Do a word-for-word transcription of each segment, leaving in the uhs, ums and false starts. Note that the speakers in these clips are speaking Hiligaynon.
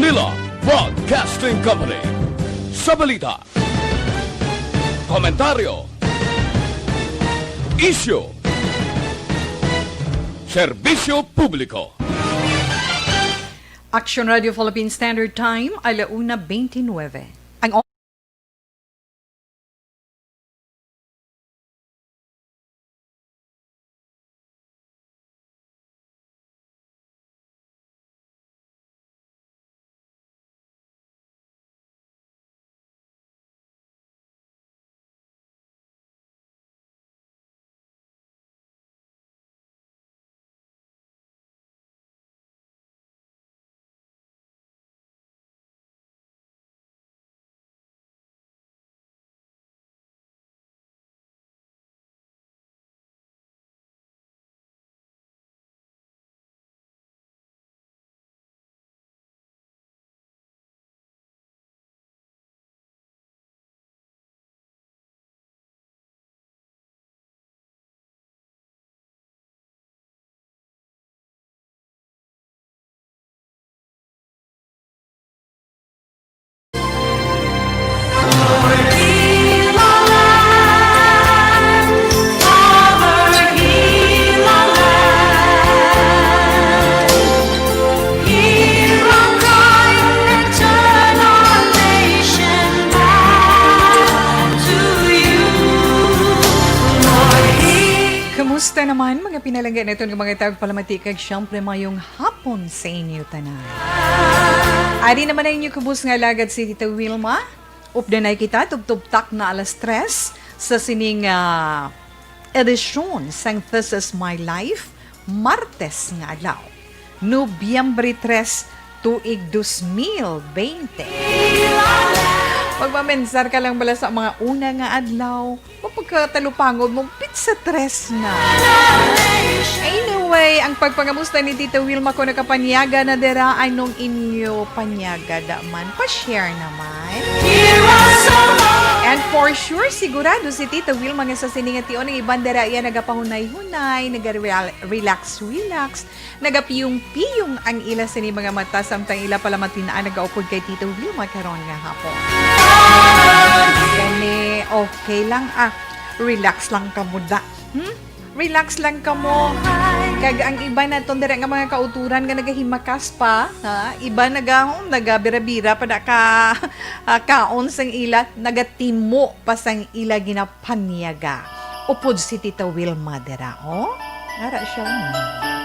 Manila Broadcasting Company. Sa balita, komentaryo, isyu, serbisyo publiko. Action Radio Philippine Standard Time, ala una twenty-nine. Ang Kumusta naman, mga pinalangga naton nga mga tagpalamati, kag siyempre, mayong hapon sa inyo tanan. Ari naman ang inyo kubos nga alagad, si Tita Wilma. Updanay kita, tubtob tak na alas tres sa sining, ah, edisyon sang This Is My Life, Martes nga adlaw, Nobyembre tres, tuig dos mil bente. Magmamensar ka lang bala sa mga una nga adlaw, mapagkatalupangod mo, pitsa tres na. Anyway, ang pagpangamusta ni Tita Wilma, kung nakapanyaga na dira, anong inyo panyaga da man? Pa-share naman. And for sure, sigurado si Tita Wilma nga sa sini nga tion, ang iban dira iya nagapahunay-hunay, naga-relax-relax, nagapiyong-piyong ang ila sini mga mata, samtang ila pala matinaan nagaupod kay Tita Wilma karon nga hapon. Gani, okay lang, ah. Relax lang kamo da. Hmm? Relax lang kamo. Kag ang iba naton dira nga mga kauturan nga nagahimakas pa, ha? Iba naga-, hmm, nagabira-bira pa da ka, ah, kaon sang ila, nagatimo pa sang ila ginapanyaga. Upod si Tita Wilma dira, oh. Ara siya, hmm.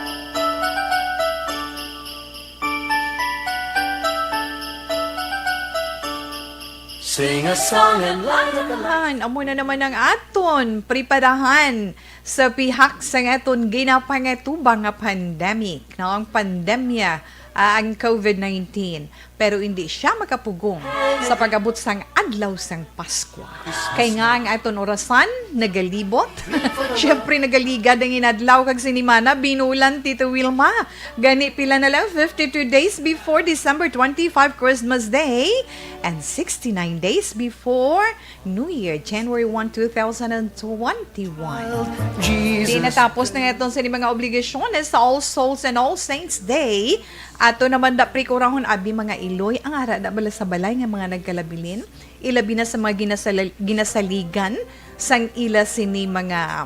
Sing a song and light up the light. Ayan, amo na naman ang aton preparahan sa pihak sang aton ginapangatubang nga pandemic, no? Ang pandemya, ah, ang covid nineteen. Pero hindi siya makapugong sa pag-abot sang adlaw sang Paskwa. Kay nga ang aton orasan nagalibot. Siyempre, nagaligad ang inadlaw kag sinimana, binulan, Tito Wilma. Gani, pila na lang, fifty-two days before December twenty-five, Christmas Day, and sixty-nine days before New Year, January one, two thousand and twenty-one. Jesus. Di natapos na nga itong sa mga obligasyones sa All Souls and All Saints Day. Ato naman da prikurahon, abi, mga iloy, ang ara da bala sa balay nga mga nagkalabilin, ilabi na sa mga ginasal-, ginasaligan sang ila sini mga,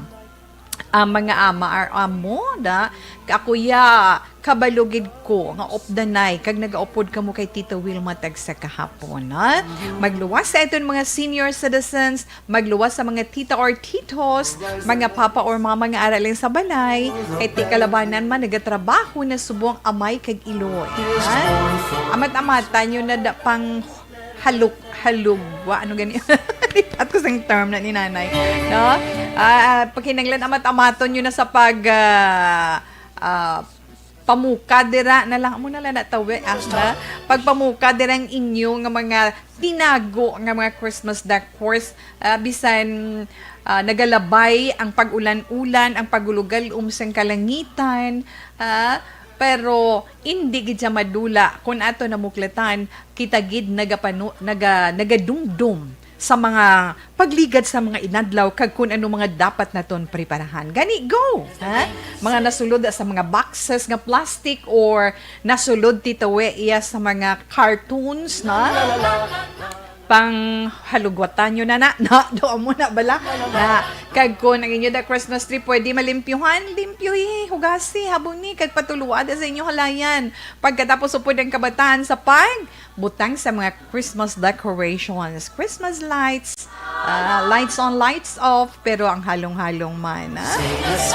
ah, mga ama or amo, da. Ako ya, kabalo gid ko nga updanay kag nagaupod kamo kay Tita Wilma tagsa kahapon, ha? Mhm. Magluwas sa aton mga senior citizens, magluwas sa mga tita or titos, mga papa or mama nga ara lang sa balay, kay ti kalabanan man nagatrabaho na subong amay kag iloy, ha? Amat-amatan nyo na da pang halok-, halugwa, ano gani? Lipat ko sang term na ni nanay, no? Ah, ah, pagkinanglan amat-amaton nyo na sa pag, ah, ah, pamuka dira na lang, amo na lang na tawi, ah, na pagpamuka dira ang inyo nga mga tinago nga mga Christmas decors, ah, bisan, ah, nagalabay ang pag-ulan-ulan, ang pagulugal-om sang kalangitan, ah, pero indi gid siya madula. Kun ato namuklatan, kita gid nagapanu-, naga-, nagadumdom sa mga pagligad sa mga inadlaw kag kun ano mga dapat naton preparahan. Gani, go! Ha? Mga nasulod sa mga boxes nga plastic or nasulod, Tita We, iya sa mga cartons, na? Pang halugwatan nyo na na. Na, do mo na bala. Na, kag kun ang inyo da Christmas tree, pwede malimpyuhan, limpyuhi, hugasi, habuni, kag patuluada sa inyo halayan. Pagkatapos, upod ang kabataan sa pag butang sa mga Christmas decorations, Christmas lights, ah, lights on, lights off, pero ang halong-halong man, ah.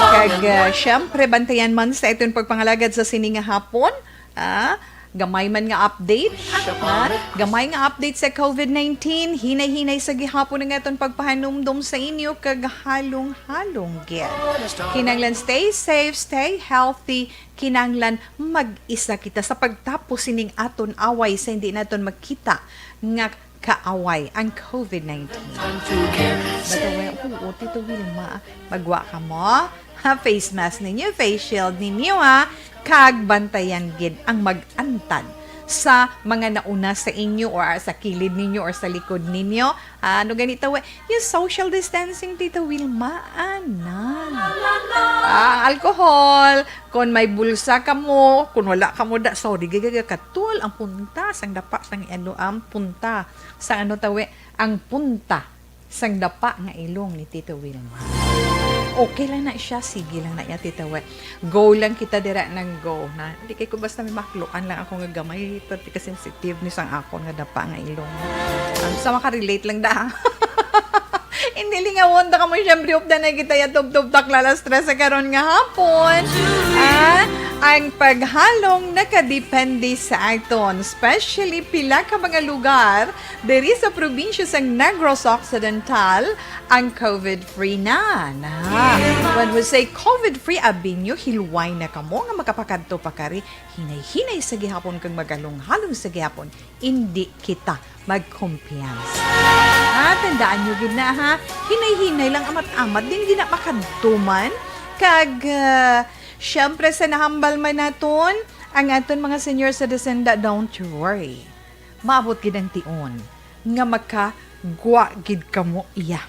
Kag, ah, syempre, bantayan man sa iton pagpangalagad sa sini nga hapon, ah, gamay man nga update, ah, gamay nga update sa covid nineteen, hinay-hinay sa gihapon ang aton pagpahanumdom sa inyo, kag halong-halong gid. Kinahanglan stay safe, stay healthy, kinahanglan mag-isa kita sa pagtapos sining aton away sa hindi naton makita nga kaaway, ang covid nineteen. Batawa, oo, Tito Wilma, magwa ka mo. Ha, face mask ninyo, face shield ninyo, ha. Kag bantayan gid ang mag-antad sa mga nauna sa inyo or sa kilid ninyo or sa likod ninyo. Ah, ano ganito, we? Yung social distancing, Tita Wilma, ana. Ah, ang alcohol, kung may bulsa ka mo, kung wala ka mo da, sorry, gagaga katol ang punta, sang dapa, sang ano, ang punta, sang ano tawi, ang punta, sang dapa nga ilong ni Tita Wilma. Okay lang na siya, sige lang na iya, Tita Wi. Go lang kita dira ng go, na. Hindi kay ko basta may makluan lang ako nga gamay, perti ka sensitive ni sang akon nga dapa nga ilong. Ang sa makarelate lang da. Hindi lingawon ta kamo, syempre, updan na kita ya tubtob takla alas tres sa karon nga hapon. Ah, ang paghalong nakadepende sa aton, especially pila ka mga lugar diri sa probinsya sang Negros Occidental, ang covid-free na. Na. When we say covid-free, abi nyo, hilway na kamo nga makapakadto pa kari. Hinay-hinay sa gihapon kag magalong-halong sa gihapon. Indi kita magkumpiyansa. Ah, tandaan nyo gid na, ha? Hinay-hinay lang, amat-amat din gina makadtuman. Kag, ah, syempre, sa nahambal man naton, ang aton mga senior citizen, da, don't worry. Maabot gid ang tion nga makagwa gid kamo iya.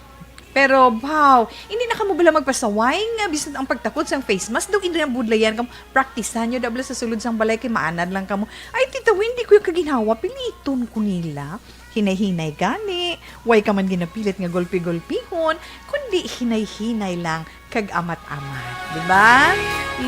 Pero, baw, hindi na kamo bala magpasaway nga bisan ang pagtakod sang face mask daw, hindi na budlayan kamo. Praktisan nyo, dabla sa sulod sang balay kay maanad lang kamo. Ay, Tita Wi, hindi ko yung kaginhawa, piliton ko nila. Hinay-hinay gani, way ka man ginapilit nga gulpi-gulpihon, kundi hinay-hinay lang kag amat-amat, di ba?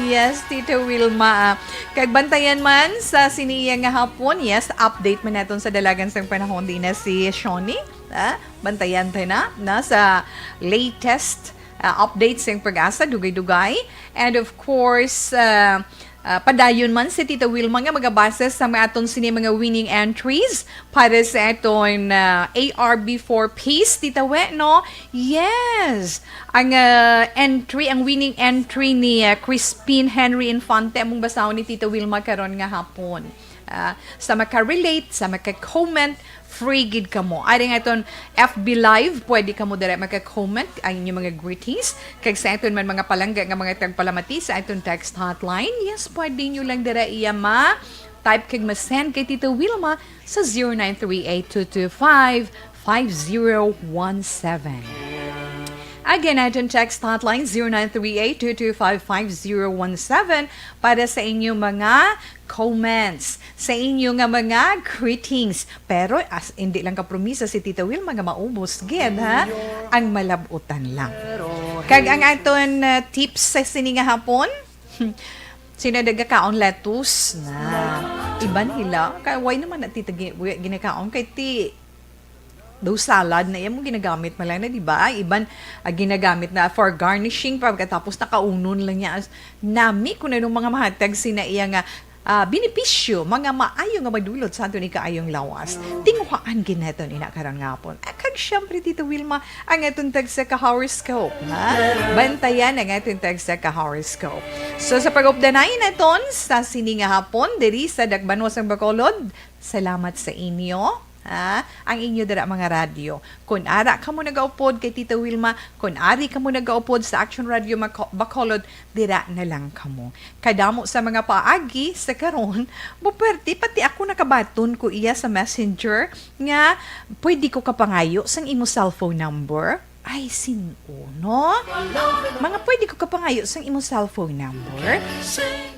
Yes, Tita Wilma, ah. Kag bantayan man sa sini iya nga hapon, yes, update man naton sa dalagan sang panahon, di na si Shoni, ah, bantayan tayo na, na sa latest, ah, updates sang PAGASA, dugay-dugay. And of course, ah, ah, padayon man si Tita Wilma nga magabasa sa mga aton sini mga winning entries para sa aton, ah, A R B four piece, Tita We, no? Yes! Ang, ah, entry, ang winning entry ni, ah, Crispin Henry Infante, among basahon ni Tita Wilma karon nga hapon. Ah, sa maka-relate, sa maka-comment, free gid kamo. Ari nga aton F B Live, pwede kamo dira maka-comment ang inyong mga greetings. Kag sa aton man mga palangga nga mga tagpalamati sa aton text hotline, yes, pwede nyo lang dira iya ma-type kag ma-send kay Tito Wilma sa zero nine three eight two two five five zero one seven. Again, aton text hotline, zero nine three eight two two five five zero one seven para sa inyong mga comments, sa inyo nga mga greetings. Pero as, hindi lang kapromisa si Tita Wilma nga maubos gid, ha? Ang malabutan lang. Kag ang aton, uh, tips sa sini nga hapon, sino nagakaon lettuce na? Iban nila. Kay why naman na, Tita, gi-, ginakaon? Kay ti, daw salad na iya mo ginagamit man lang na, di ba? Iban, ah, ginagamit na for garnishing, pagkatapos nakaunon lang niya. As, nami kung anong mga mahatag sina iya nga, ah, benepisyo, mga maayo nga madulot sa aton ikaayong lawas. Tinguhaan gid naton ina karon nga hapon. Ah, kag syempre, Tita Wilma, ang aton tagsa ka horoscope, ha? Bantayan ang aton tagsa ka horoscope. So, sa pag-updanay naton sa sini nga hapon, diri sa Dakbanos ng Bacolod, salamat sa inyo. ah, ang inyo dira mga radyo. Kun ara kamo nagaupod kay Tita Wilma, kun ari kamo nagaupod sa Action Radio Maco-, Bacolod, dira na lang kamo. Kadamo sa mga paagi sa karon, muperte pati ako nakabaton ko iya sa Messenger nga, "Pwede ko kapangayo sang imo cellphone number?" Ay, sin-o, no? Mga pwede ko kapangayo sang imo cellphone number?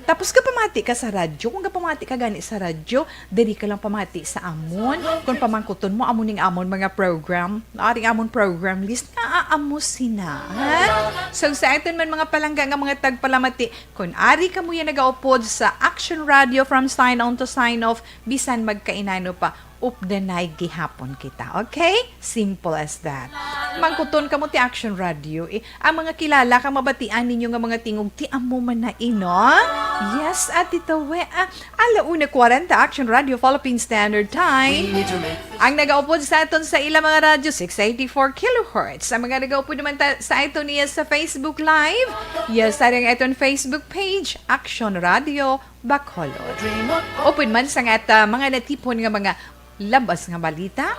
Tapos kapamati ka sa radyo, kung kapamati ka gani sa radyo, diri ka lang pamati sa amon. Kung pamangkuton mo, amo ning amon mga program, aring amon program list, naa amo sina, ha? So, sa aton man mga palangga nga mga tagpalamati, kung ari kamo ya nagaupod sa Action Radio from sign on to sign off, bisan magkainano pa, updanay gihapon kita. Okay? Simple as that. Mangkuton kamo ti Action Radio. Eh, ang mga kilala ka mabatian ninyo nga mga tingog, ti amo man na ino. Yes, Ate Tawe. Ah, ala una kwarenta Action Radio Philippine Standard Time. Ang nagaupod sa aton sa ila mga radyo, six eighty-four kilohertz. Ang mga nagaupod naman ta- sa aton niya sa Facebook Live, yes, sa aton Facebook page, Action Radio Bacolod. Upod man sa nga ta mga natipon nga mga labas nga balita,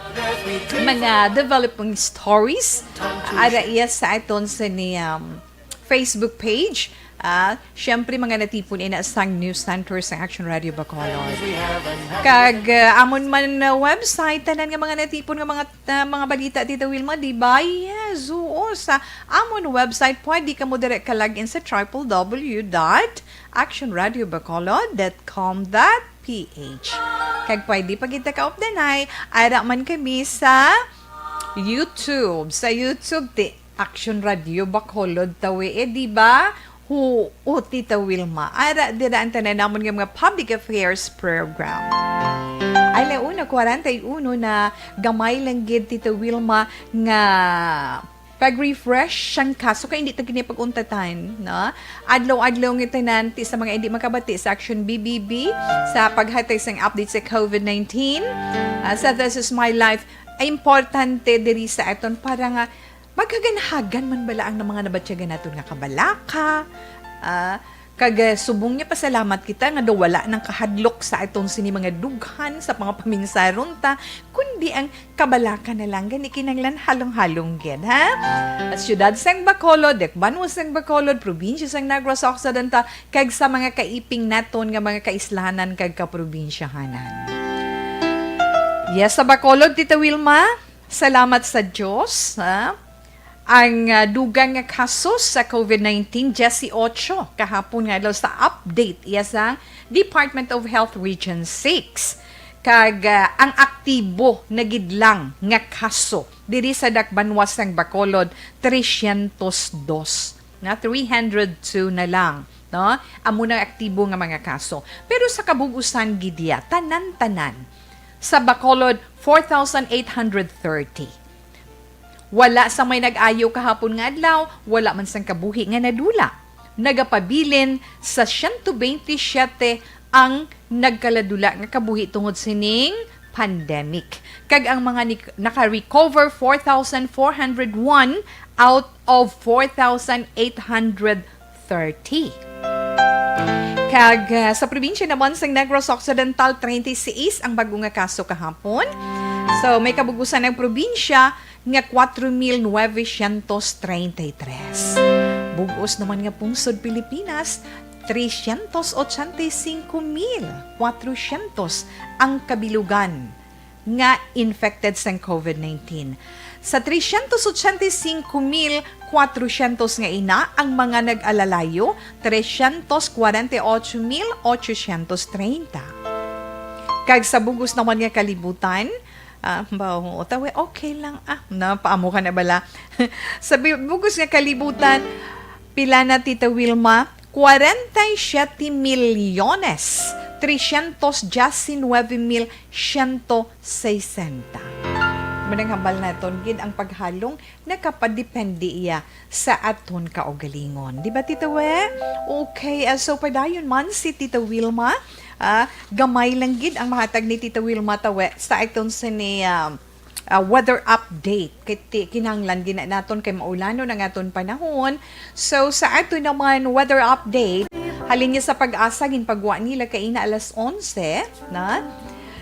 mga developing stories, ara iya sa aton sa ni, um, Facebook page. Ah, syempre, mga natipon ina sang News Center sa Action Radio Bacolod. Kag, ah, amon man na website, tanan nga mga natipon nga mga, ah, mga balita, Tita Wilma, di ba? Yes, oo. Sa amon website, pwede ka mo direct ka log in sa triple W dot action radio bacolod dot com dot P H. Kag pwede pa kita kaupdanay, ara man kami sa YouTube. Sa YouTube, ti Action Radio Bacolod Tawi, eh, di ba? Huo, Tita Wilma. Ara, dira ang tanan namon nga mga public affairs program. Ala una kwarenta y uno na gamay lang gid, Tita Wilma, nga pag-refresh sang kaso, kay hindi ta gini pag-untatan, no? Adlaw-adlaw nga tanan, ti sa mga hindi makabati sa Action B B B, sa paghatay sang update sa COVID nineteen, ah, sa This Is My Life, ay importante diri sa aton para nga maghagan-hagan man bala ang mga nabatyagan naton nga kabalaka, ah, Kag, eh, subong niya, pasalamat kita nga daw wala nang kahadlok sa aton sini mga dughan sa mga paminsaron ta, kundi ang kabalaka na lang gani kinahanglan halong-halong gid, ha? At siyudad sang Bacolod, dakbanuan sang Bacolod, probinsya sang Negros Occidental, kag sa mga kaiping naton nga mga kaislanan kag kaprobinsyahanan. Yes, sa Bacolod, Tita Wilma, salamat sa Dios, ha? Ang, ah, dugang nga kaso sa COVID nineteen, diyesyocho kahapon nga adlaw sa update iya sa Department of Health Region six. Kag, ah, ang aktibo na gid lang nga kaso diri sa dakbanwa sang Bacolod, trescientos dos. Na three hundred two na lang, no? Amo nang aktibo nga mga kaso. Pero sa kabug-usan gid iya, tanan-tanan sa Bacolod, four thousand eight hundred thirty. Wala sa may nag-ayo kahapon nga adlaw, wala man sang kabuhi nga nadula. Nagapabilin sa siyento bente siyete ang nagkaladula nga kabuhi tungod sining pandemic. Kag ang mga ni-, naka-recover, four thousand four hundred one out of four thousand eight hundred thirty. Kag, ah, sa probinsya naman sang Negros Occidental, treinta y seis ang bag-o nga kaso kahapon. So, may kabug-usan ang probinsya nga cuatro mil novecientos treinta y tres. Bug-os naman nga pungsod Pilipinas, trescientos ochenta y cinco mil cuatrocientos ang kabilugan nga infected sang COVID nineteen. Sa trescientos ochenta y cinco mil cuatrocientos nga ina ang mga nag-alalayo, trescientos cuarenta y ocho mil ochocientos treinta. Kag sa bug-os naman nga kalibutan, ah, ba, oo, tawi, okay lang, ah, na, paamo ka na bala. Sa bi-, bug-os nga kalibutan, pila na, Tita Wilma? Cuarenta y siete millones trescientos diecinueve mil ciento sesenta. Manang hambal naton gid ang paghalong nakapadepende iya sa aton kaugalingon. Di ba, Tita We? Okay, ah, so padayon man si Tita Wilma. Ah, gamay lang gid ang mahatag ni Tita Wilma Tawe sa aton sini, ah, ah, weather update. Kay ti-, kinahanglan gina naton kay maulanon ang aton panahon. So, sa ato naman weather update, halin niya sa Pag-asa, ginpagwa nila kaina alas onse, na?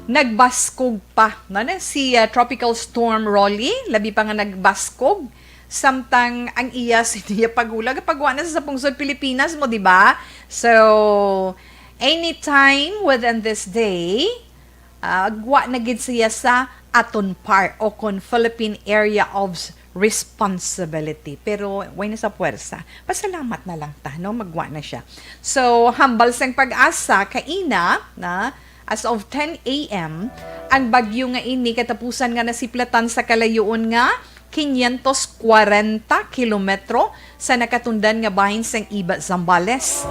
Nagbaskog pa, no, na si, ah, Tropical Storm Rolly, labi pa nga nagbaskog, samtang ang iya sa niya paghulag, pagwa na sa pungsod Pilipinas mo, di ba? So, anytime within this day, ah, agwa na gid siya sa aton par o kon Philippine Area of Responsibility. Pero way na sa puwersa. Pasalamat na lang ta, no? Magwa na siya. So, hambal sang pag-asa, kaina, na, as of ten a m, ang bagyo nga ini katapusan nga nasiplatan sa kalayoon nga quinientos kwarenta kilometro sa nakatundan nga bahin sang Iba, Zambales.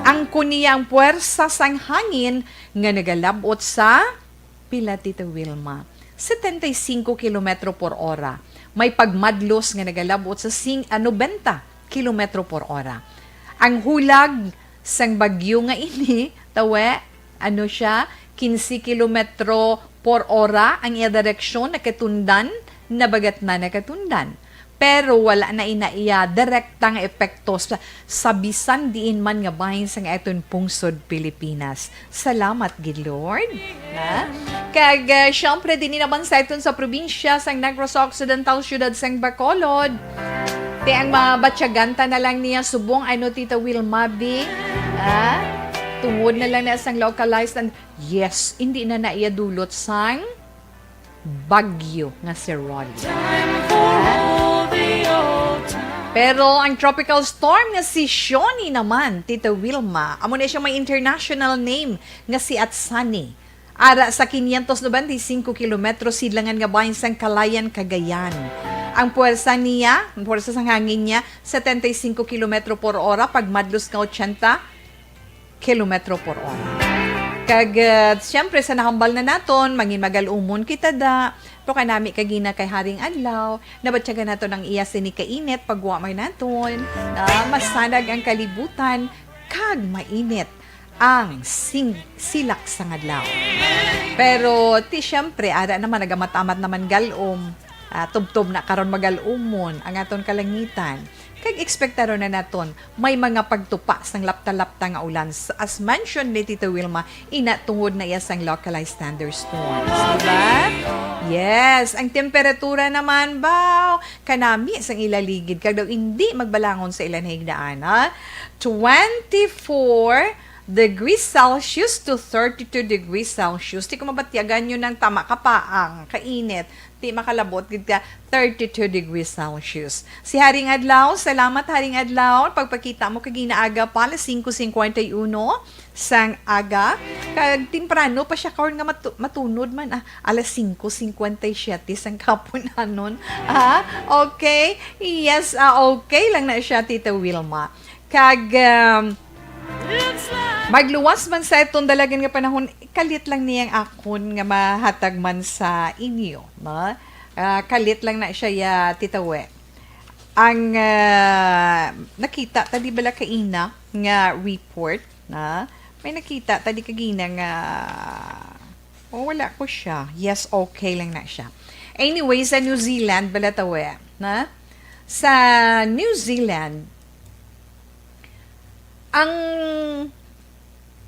Angkon niya ang puwersa sang hangin nga nagalab-ot sa pila, Tita Wilma? Setenta y cinco kilometro por ora. May pagmadlos nga nagalab-ot sa sing-, ah, nobenta kilometro por ora. Ang hulag sang bagyo nga ini, tawe, ano siya, quince kilometro por ora ang iya direksyon, nakatundan, nabagat na nakatundan. Pero wala na ina iya direkta nga epekto sa, sa bisan diin man nga bahin sang aton pungsod Pilipinas. Salamat gid, Lord. Ha? Kag, ah, syempre, dinhi naman sa aton sa probinsya sang Negros Occidental, siyudad sang Bacolod. Ti ang mabatyagan ta na lang niya subong, ano, Tita Wilma, bi? Ha? Tungod na lang na sang localized and, yes, hindi na na iya dulot sang bagyo nga si Rolly. Pero ang tropical storm nga si Shoni naman, Tita Wilma, amo na siya may international name nga si Atsani. Ara sa quinientos noventa y cinco kilometro sidlangan nga bahin sang Calayan, Cagayan. Ang puwersa niya, ang puwersa sang hangin niya, setenta y cinco kilometro por ora, pagmadlos nga ochenta kilometro por ora. Kag, uh, siyempre, sa nahambal na naton, mangin magal-umon kita da, pero kanami kagina kay Haring Adlaw, nabatyagan naton ang iya sini kainit, pagwa man naton, ah, masanag ang kalibutan, kag mainit ang sing-, silak sang adlaw. Pero, ti, siyempre, ara naman, nagamat-amat naman gal-om, ah, tubtob na karon magal-umon ang aton kalangitan. Kag ekspektaron na naton may mga pagtupa sang lapta-lapta nga ulan, s-, as mentioned ni Tita Wilma, ina tungod na iya sang localized thunderstorms, di ba? Yes, ang temperatura naman, baw, kanami sang ila ligid, kag daw indi magbalangon sa ila higdaan, ha? Twenty-four degrees Celsius to thirty-two degrees Celsius. Ti ko mabatyagan yun ng tama ka pa ang kainit. Ti makalabot gid ka thirty-two degrees Celsius. Si Haring Adlaw, salamat Haring Adlaw. Pagpakita mo kagina aga pa, alas singko cincuenta y uno sang aga. Kag temprano pa siya karon nga matu-, matunod man. Ah, alas singko cincuenta y siete sang kapunanon. Ah, okay. Yes, ah, okay lang na siya, Tita Wilma. Kag, um, magluwas man sa itong dalagan nga panahon, kalit lang niyang akon nga mahatag man sa inyo, no? Ah, kalit lang na siya, ya, Tita We. Ang, ah, nakita ta di bala kaina nga report, na may nakita ta di kagina nga, oh, wala ko siya. Yes, okay lang na siya. Anyway, sa New Zealand bala ta, we, na? Sa New Zealand, ang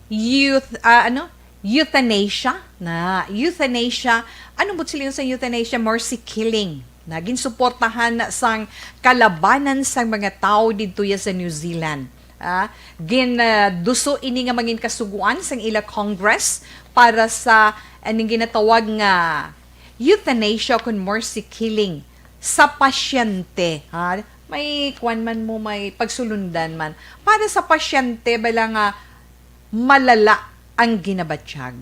youth, ah, ano? Euthanasia na. Euthanasia. Ano mo sila sa euthanasia? Mercy killing. Na ginsuportahan na sang kalabanan sang mga tawo didto ya sa New Zealand. Ah, gin, ah, duso ini nga mangin kasuguan sang ila Congress para sa, aning ginatawag nga euthanasia o kon mercy killing sa pasyente, ha? May kwan man mo, may pagsulundan man. Para sa pasyente, bala nga malala ang ginabatyag.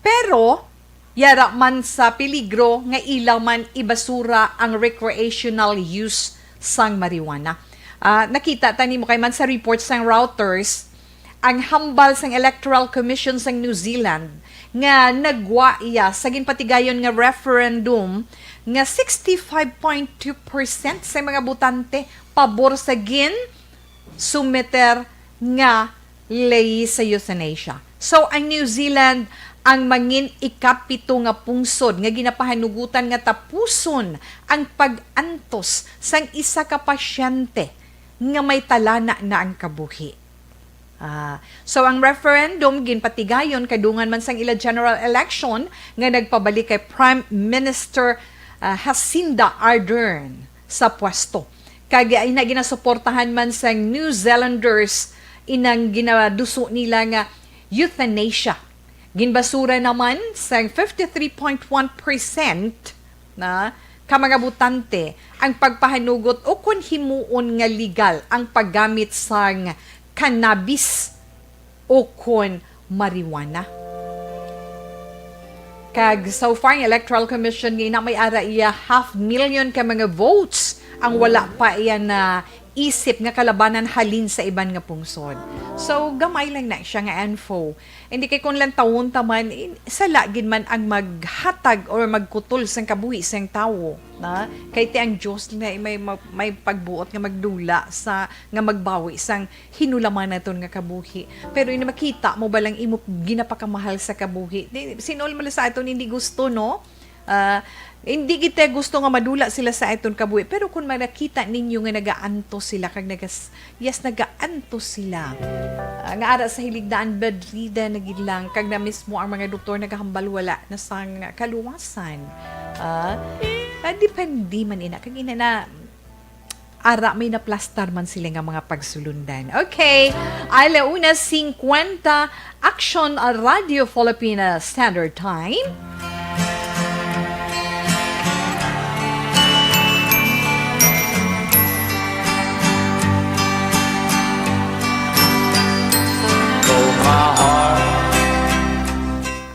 Pero, yara man sa peligro nga ila man ibasura ang recreational use sang marijuana. Ah, nakita ta nimo kay man sa report sang Reuters, ang hambal sang Electoral Commission sang New Zealand nga nagwa iya sa ginpatigayon nga referendum nga sixty-five point two percent sa mga botante pabor sa gin sumiter nga ley sa euthanasia. So, ang New Zealand ang mangin ikapito nga pungsod nga ginapahanugutan nga tapuson ang pag-antos sang isa ka pasyente nga may talana na ang kabuhi. Ah, so ang referendum ginpatigayon kadungan man sang ila general election nga nagpabalik kay Prime Minister, ah, Jacinda Ardern sa pwesto. Kag ina ginasuportahan man sang New Zealanders inang ginaduso nila nga euthanasia. Ginbasura naman sang fifty-three point one percent na ka mga botante ang pagpahanugot o kon himuon nga legal ang paggamit sang cannabis o kon marijuana. Kag so far, ang Electoral Commission nga ina may ara iya half million ka mga votes ang wala pa iya na isip nga kalabanan halin sa iban nga pungsod. So, gamay lang na siya nga info. Hindi kay kung lantawon ta man, in-, sala gid man ang maghatag or magkutol sang kabuhi sang tawo, na kay ti ang Dios na may, may, may pagbuot nga magdula sa, nga magbawi sang hinulaman naton nga kabuhi. Pero ini makita mo ba lang imo ginapakamahal sa kabuhi? Di, sin-o man sa aton hindi gusto, no? Ah, hindi kita gusto nga madula sila sa aton kabuhi, pero kung makita ninyo nga nagaantos sila kag nagas-, yes, nagaantos sila, ah, nga ara sa hilig daan, bedridden na gid lang, kag na mismo ang mga doktor nagahambal wala na sang kaluwasan. Ah, ah, depende man ina, kag ina na, ara may naplastar man sila nga mga pagsulundan. Okay, ala una singkwenta, Action Radio Filipina Standard Time.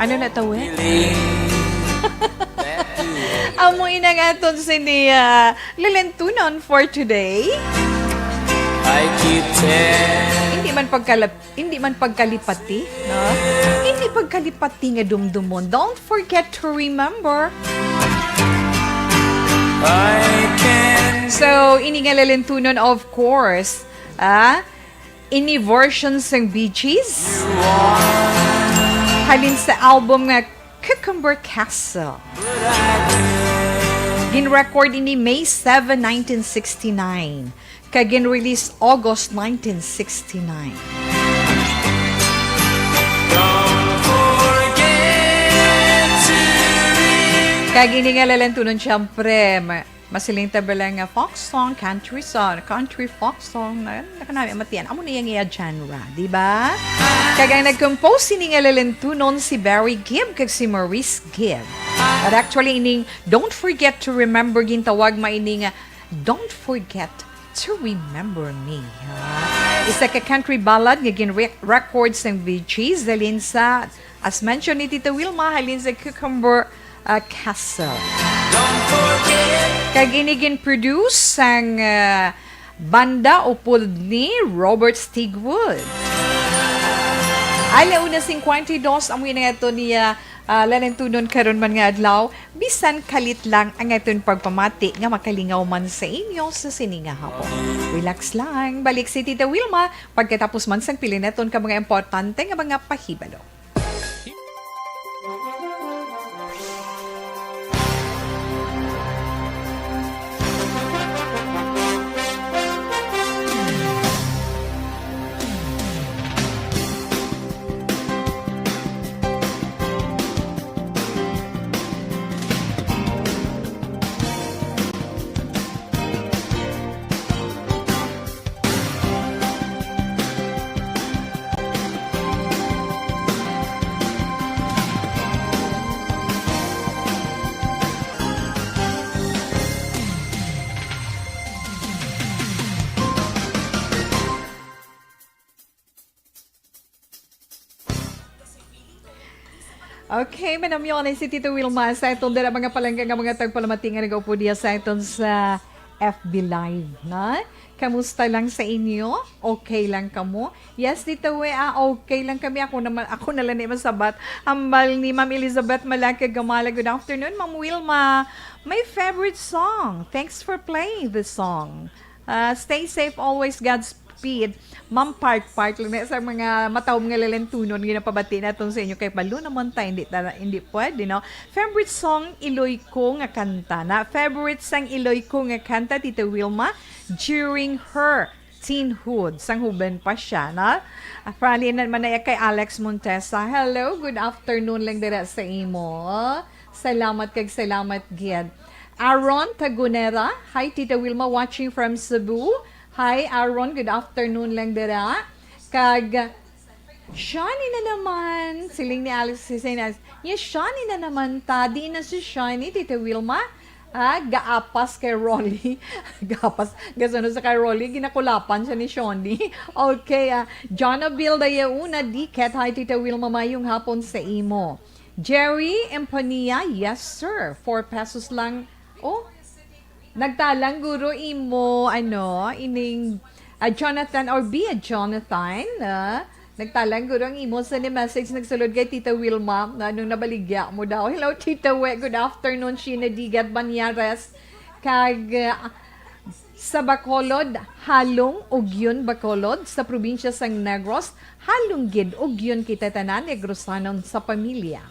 Ano na to, eh? Amo ina nga aton sini, ah, lalentunon for today. I keep telling Hindi man pagkalap-, hindi man pagkalipati, no? Hindi pagkalipati nga dumdumon. Don't forget to remember. I can So, ini nga lalentunon, of course, ah, ini version sang Bee Gees. Halin sa album nga Cucumber Castle. Gin-record ini May seven, nineteen sixty-nine, kag gin-release August nineteen sixty-nine. Kag ini nga lalentunon, siyempre, ma-, masiling ta ba lang nga folk song, country song, country folk song, na, na kanami matian. Amo na yang iya genre, di ba? Kag ang nag-compose sini nga lalentunon si Barry Gibb kag si Maurice Gibb. But actually, ining Don't Forget to Remember, gintawag man ini nga Don't Forget to Remember Me, ha? Isa ka country ballad nga gin-re-, record sang Bee Gees, halin sa, as mentioned ni Tita Wilma, halin sa Cucumber, ah, Castle. Kag ini gin-produce sang, ah, banda upod ni Robert Stigwood. Ala una singkwenta y dos, amo ini nga ato niya, ah, lalentunon karon man nga adlaw. Bisan kalit lang ang aton pagpamati nga makalingaw man sa inyo sa sini nga hapon. Relax lang. Balik si Tita Wilma pagkatapos man sang pila naton ka mga importante nga mga pahibalo. Okay, manamyo na si Tito Wilma sa itong dala mga palangga nga mga tagpalamati nga nag-upo diya sa iton sa F B Live, na? Kamusta lang sa inyo? Okay lang kamo? Yes, Tito, we, ah, okay lang kami. Ako naman, ako na lang ni masabat. Ambal ni Ma'am Elizabeth Malaka Gamala. Good afternoon, Ma'am Wilma. My favorite song. Thanks for playing this song. Ah, stay safe always, Godspeed. Ma'am Part Part lang na sa mga matawom nga lalentunon nga napabati naton sa inyo kay balo naman ta, hindi ta, hindi pwede, no? Favorite song, Iloy Ko nga kanta. Na favorite sang Iloy Ko nga kanta, Tita Wilma, during her teenhood, sang huben pa siya, no? Ah, probably na man na kay Alex Montesa. Hello, good afternoon lang dira sa imo. Salamat kag salamat gid. Aaron Tagunera, hi Tita Wilma, watching from Cebu. Hi Aaron, good afternoon lang dira. Kag Shani na naman, siling ni Alex Quisenas. Yes, Shani na naman ta. Di na si Shani, Tita Wilma. Ah, gaapas kay Rolly. Gaapas. Gasuno sa kay Rolly, ginakulapan siya ni Shoni. Okay, ah, Jonaville Dayauna, Diket, hi, Tita Wilma, mayong hapon sa imo. Jerry Empania, yes, sir. Four pesos lang. Oh, nagtalang guro imo, ano, ining, ah, Jonathan or be a Jonathan, ah. Nagtalang guro ang imo sa ni message nagsulod kay Tita Wilma, na nung nabaligya mo daw. Hello, Tita We. Good afternoon, Sheena Digat Banyares. Kag, ah, sa Bacolod, halong ugyon Bacolod, sa probinsya sang Negros, halong gid ugyon kita tanan Negrosanon sa pamilya.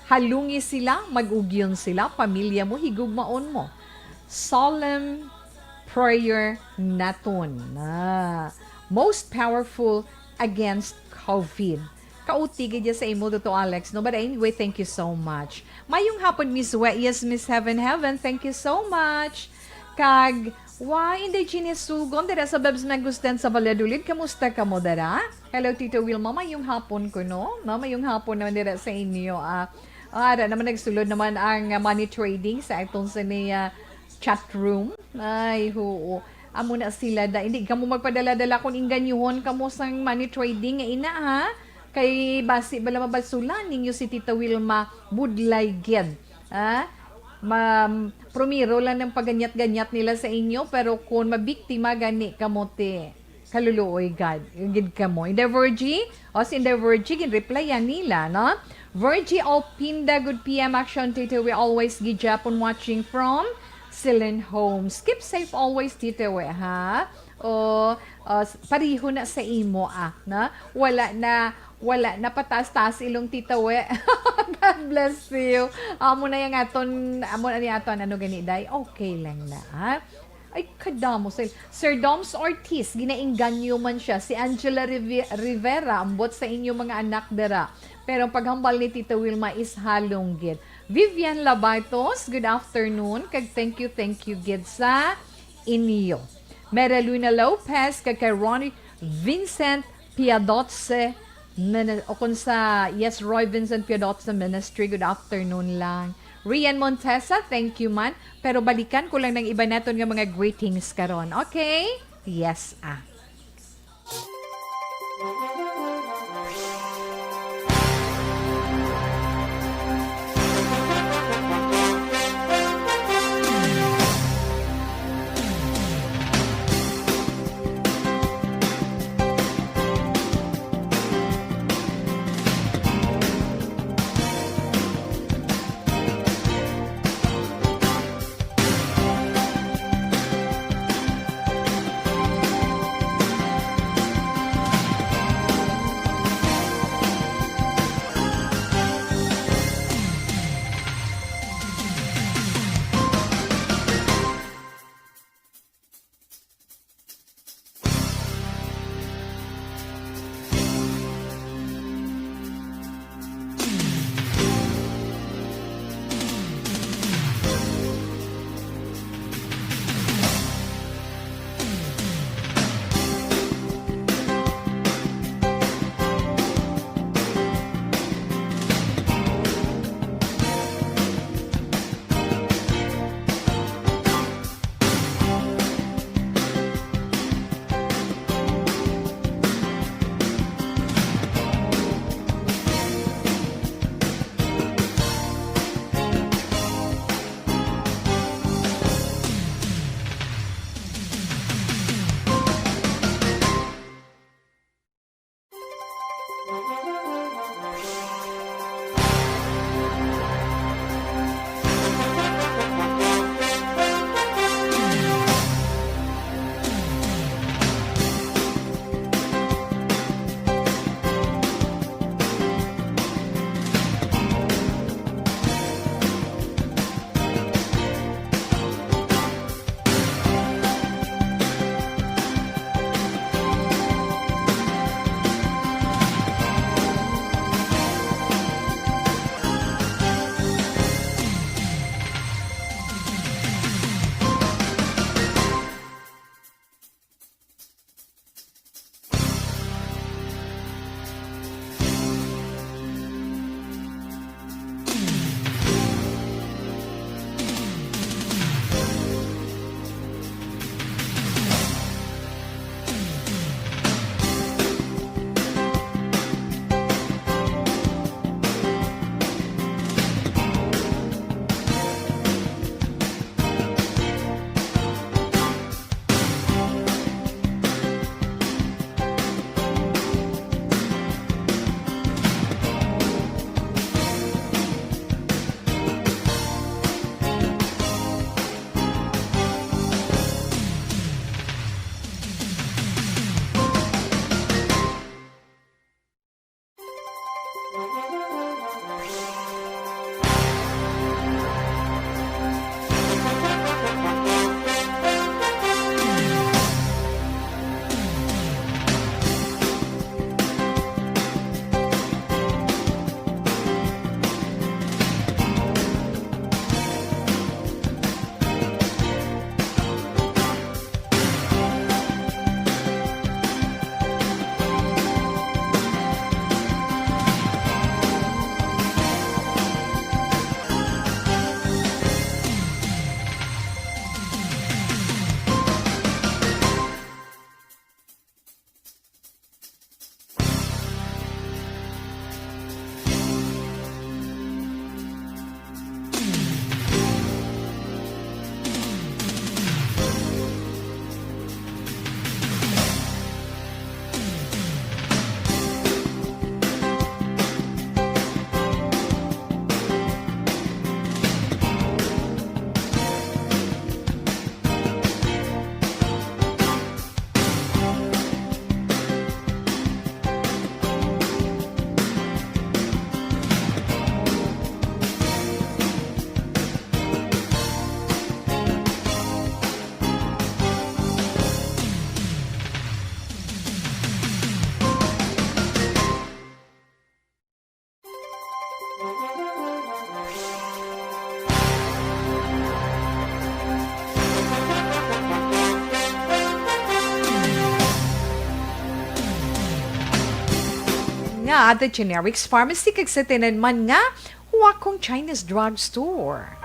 Halungi sila, mag-ugyon sila, pamilya mo, higugmaon mo. Solemn prayer naton. Ah, most powerful against COVID. Kauti gid ya sa imo, Tito Alex, no? But anyway, thank you so much. Mayong hapon, Miss We. Yes, Miss Heaven Heaven, thank you so much. Kag, wa, Indigenous Sugon, dira sa Bebs Mangusten sa Valladolid. Kamusta kamo dira? Hello, Tito Wilma. Mayong hapon ko, no? No, mayong hapon naman dira sa inyo. Ah, ah, ara naman, nagsulod naman ang, ah, money trading sa atong sa ni, ah, chat room. Ay, hoo. Amo na sila da. Hindi kamo magpadala-dala kung ingganyuhon kamo sang money trading nga ina, ha? Kay basi bala mabasulan ninyo si Tita Wilma, budlay gid. Ha? Ma, primero lang ng paganyat-ganyat nila sa inyo, pero kung mabiktima gani kamo, ti, kaluluoy gad, gid kamo. Inday Virgie, o si Inday Virgie, ginreplyan nila, no? Virgie Alpinda, good P M action, Tito. We always gid Japon watching from Silin Homes. Keep safe always, Tito, eh, ha? O, o, s-, pariho na sa imo, ah, no? Wala na, wala na pataas-taas ilong, Tito, eh. God bless you. Amo na yung aton, amo na ni aton, ano gani, day? Okay lang na, ha? Ay, kadamo sila. Sir Doms Ortiz, ginainganyo man siya. Si Angela Rivi-, Rivera, ambot sa inyo mga anak dira. Pero ang paghambal ni Tita Wilma is halong gid. Vivian Labartos, good afternoon. Kag thank you, thank you gid sa inyo. Mera Luna Lopez, kag kay Ronnie Vincent Piadotse, Mini-, o kung sa, yes, Roy Vincent Piadotse Ministry, good afternoon lang. Rian Montesa, thank you man. Pero balikan ko lang ng iba naton nga mga greetings karon. Okay? Yes, ah. nga The Generics Pharmacy, kag sa tanan man nga Huakong Chinese Drugstore.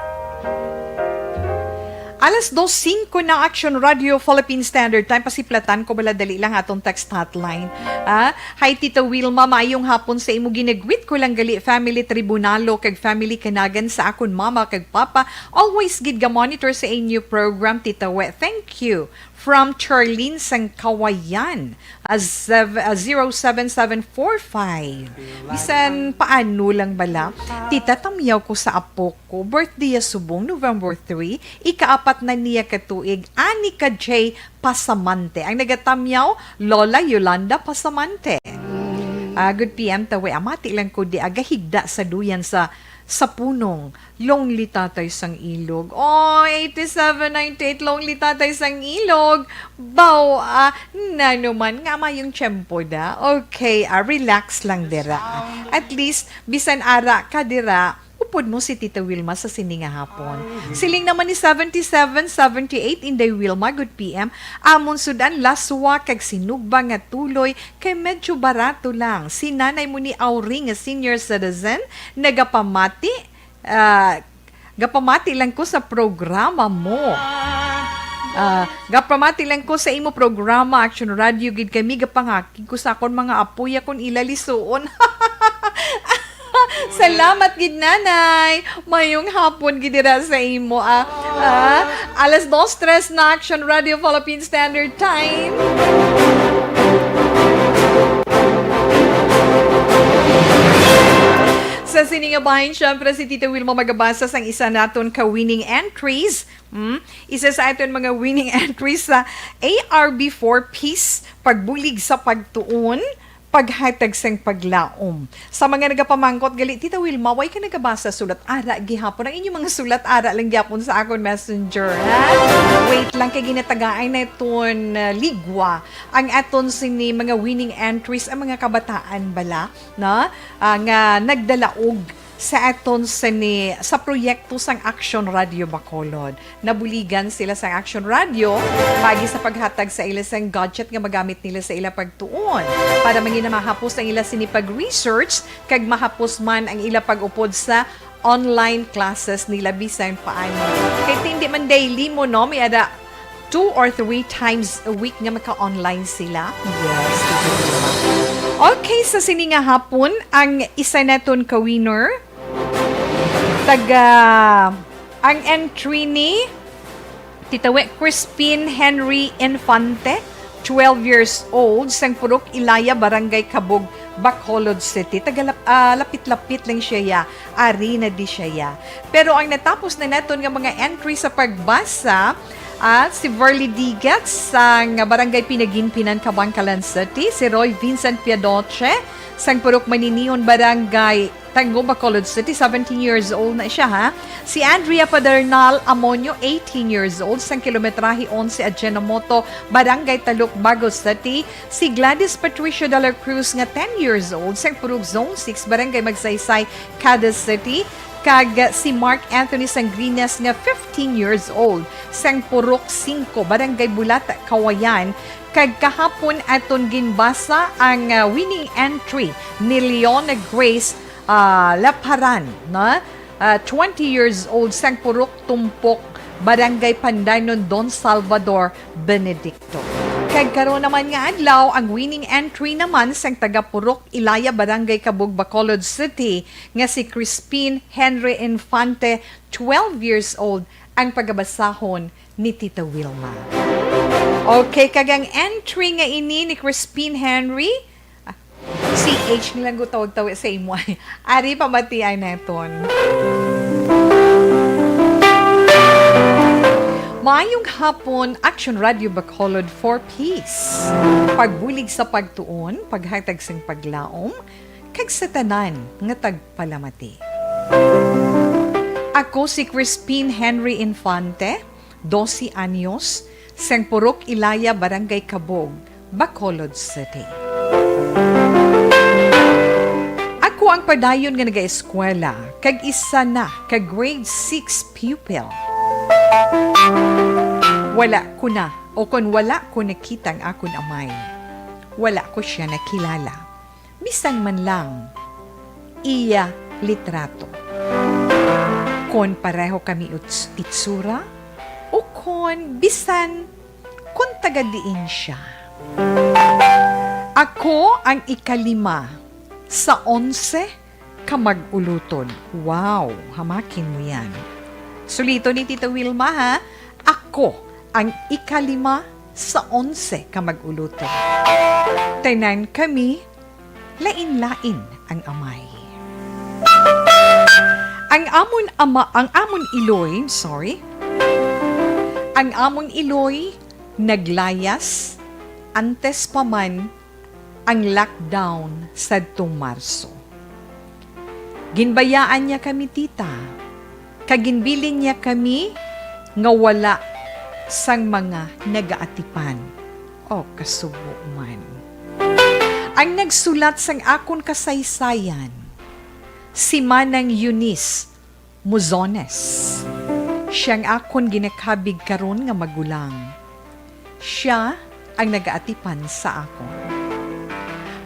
Alas dos singko na, Action Radio Philippine Standard Time. Pasiplatan ko bala dali lang atong text hotline. Ah, hi, Tita Wilma, maayong hapon sa imo. Ginagwit ko lang gali family tribunalo kag family kanagan sa akon mama kag papa. Always gid ga monitor sa inyo program, Tita We. Thank you. From Charlene sang Kawayan, ah, sev-, ah, zero seven seven four five. Bisan paano lang bala, tita, tamyaw ko sa apo ko. Birthday ya subong, November three, ikaapat na niya ka tuig, Anika J Pasamante. Ang nagatamyaw, Lola Yolanda Pasamante. Ah, good P M, tawi, amati lang ko di agahigda sa duyan sa sa punong, lonely tatay sang ilog. Oh, eighty-seven ninety-eight, lonely tatay sang ilog. Baw, ah, nano man nga mayong tiyempo da. Okay, ah, relax lang dira. At least, bisan ara ka dira, upod mo si Tita Wilma sa sini nga hapon. Siling naman ni seventy-seven seventy-eight, Inday Wilma, good P M. Amon sudan, laswa kag sinugba nga tuloy kay medyo barato lang. Si nanay mo ni Auring nga senior citizen, nagapamati, ah, gapamati lang ko sa programa mo. Ah, gapamati lang ko sa imo programa, Action Radio, gid kami gapangakig ko sa akon mga apo ya kon ila lisuon. Salamat gid, Nanay. Mayong hapon gid dira sa imo, ah. Ah, alas dos tres na, Action Radio Philippine Standard Time. Sa sini nga bahin, syempre, si Tita Wilma magabasa sang isa naton ka winning entries. Hmm? Isa sa aton mga winning entries sa A R B four Ps, pagbulig sa pagtuon, paghatag sang paglaom. Sa mga nagapamangkot gali, Tita Wilma, way ka nagabasa sulat ara gihapon? Ang inyong mga sulat ara lang gyapon sa akon messenger, ha? Wait lang, kay ginatagaan naton, uh, ligwa ang aton sini mga winning entries, ang mga kabataan bala, na, ah, nga nagdalaog sa aton sini, sa proyekto sang Action Radio Bacolod. Nabuligan sila sang Action Radio paagi sa paghatag sa ila sang gadget nga magamit nila sa ila pagtuon, para mangin mahapos ang ila sini pag-research kag mahapos man ang ila pag-upod sa online classes nila bisan paano. Kay hindi man daily mo, no, may ada two or three times a week nga maka-online sila. Yes, Tita Vilma. Okay, sa sini nga hapon, ang isa naton ka winner, taga, ang entry ni Tita We, Crispin Henry Infante, twelve years old, sang Purok Ilaya, Barangay Kabug, Bacolod City. Taga lap-, ah, lapit-lapit lang siya, ya. Ari na di siya, ya. Pero ang natapos na naton nga mga entry sa pagbasa, ah, si Verly Digat sang Barangay Pinaginpinan, Kabankalan City, si Roy Vincent Piadoche sang Purok Maninion, Barangay Tango, Bacolod City, seventeen years old na siya, ha. Si Andrea Padernal Amonio, eighteen years old, sang Kilometrahe Onse, Ajinomoto, Barangay Taluk, Bago City. Si Gladys Patricia de la Cruz nga ten years old, sang Purok Zone six, Barangay Magsaysay, Cadiz City. Kag si Mark Anthony Sangrinas nga fifteen years old, sang Purok Singko, Barangay Bulata, Kawayan. Kag kahapon aton ginbasa ang, ah, winning entry ni Leona Grace, ah, Laparan, na, ah, twenty years old, sang Purok Tumpok, Barangay Pandanon, Don Salvador Benedicto. Kag karon naman nga adlaw, ang winning entry naman sang taga Purok Ilaya, Barangay Kabug, Bacolod City, nga si Crispin Henry Infante, twelve years old, ang pagabasahon ni Tita Wilma. Okay, kag ang entry nga ini ni Crispin Henry, ah, C H nilang gutawag-tawi sa imo ay. Ari, pamatian naton. Maayong hapon, Action Radio Bacolod for Peace. Pagbulig sa pagtuon, paghatag sing paglaom, kag sa tanan nga tagpalamati. Ako si Crispin Henry Infante, dose anyos, sang Purok Ilaya, Barangay Kabog, Bacolod City. Ako ang padayon nga nagaeskwela kag isa na ka grade six pupil. Wala ko na, o kon wala ko nakita ang akon amay, wala ko siya nakilala. bisan man lang iya litrato. Kon pareho kami uts-, itsura, o kon bisan kon taga diin siya. Ako ang ikalima sa onse ka mag-ulotod. Wow, hamakin mo yan. Sulito ni Tita Wilma, ha? Ako ang ikalima sa onse ka mag-ulotod. Tanan kami, lain-lain ang amay. Ang amon ama, ang amon iloy, sorry. Ang amon iloy naglayas antes pa man ang lockdown sadtong Marso. Ginbayaan niya kami, tita, kag ginbilin niya kami nga wala sang mga nagaatipan. O, kasubo man. Ang nagsulat sang akon kasaysayan, si Manang Eunice Muzones. Siya ang akon ginakabig karon nga magulang. Siya ang nagaatipan sa akon.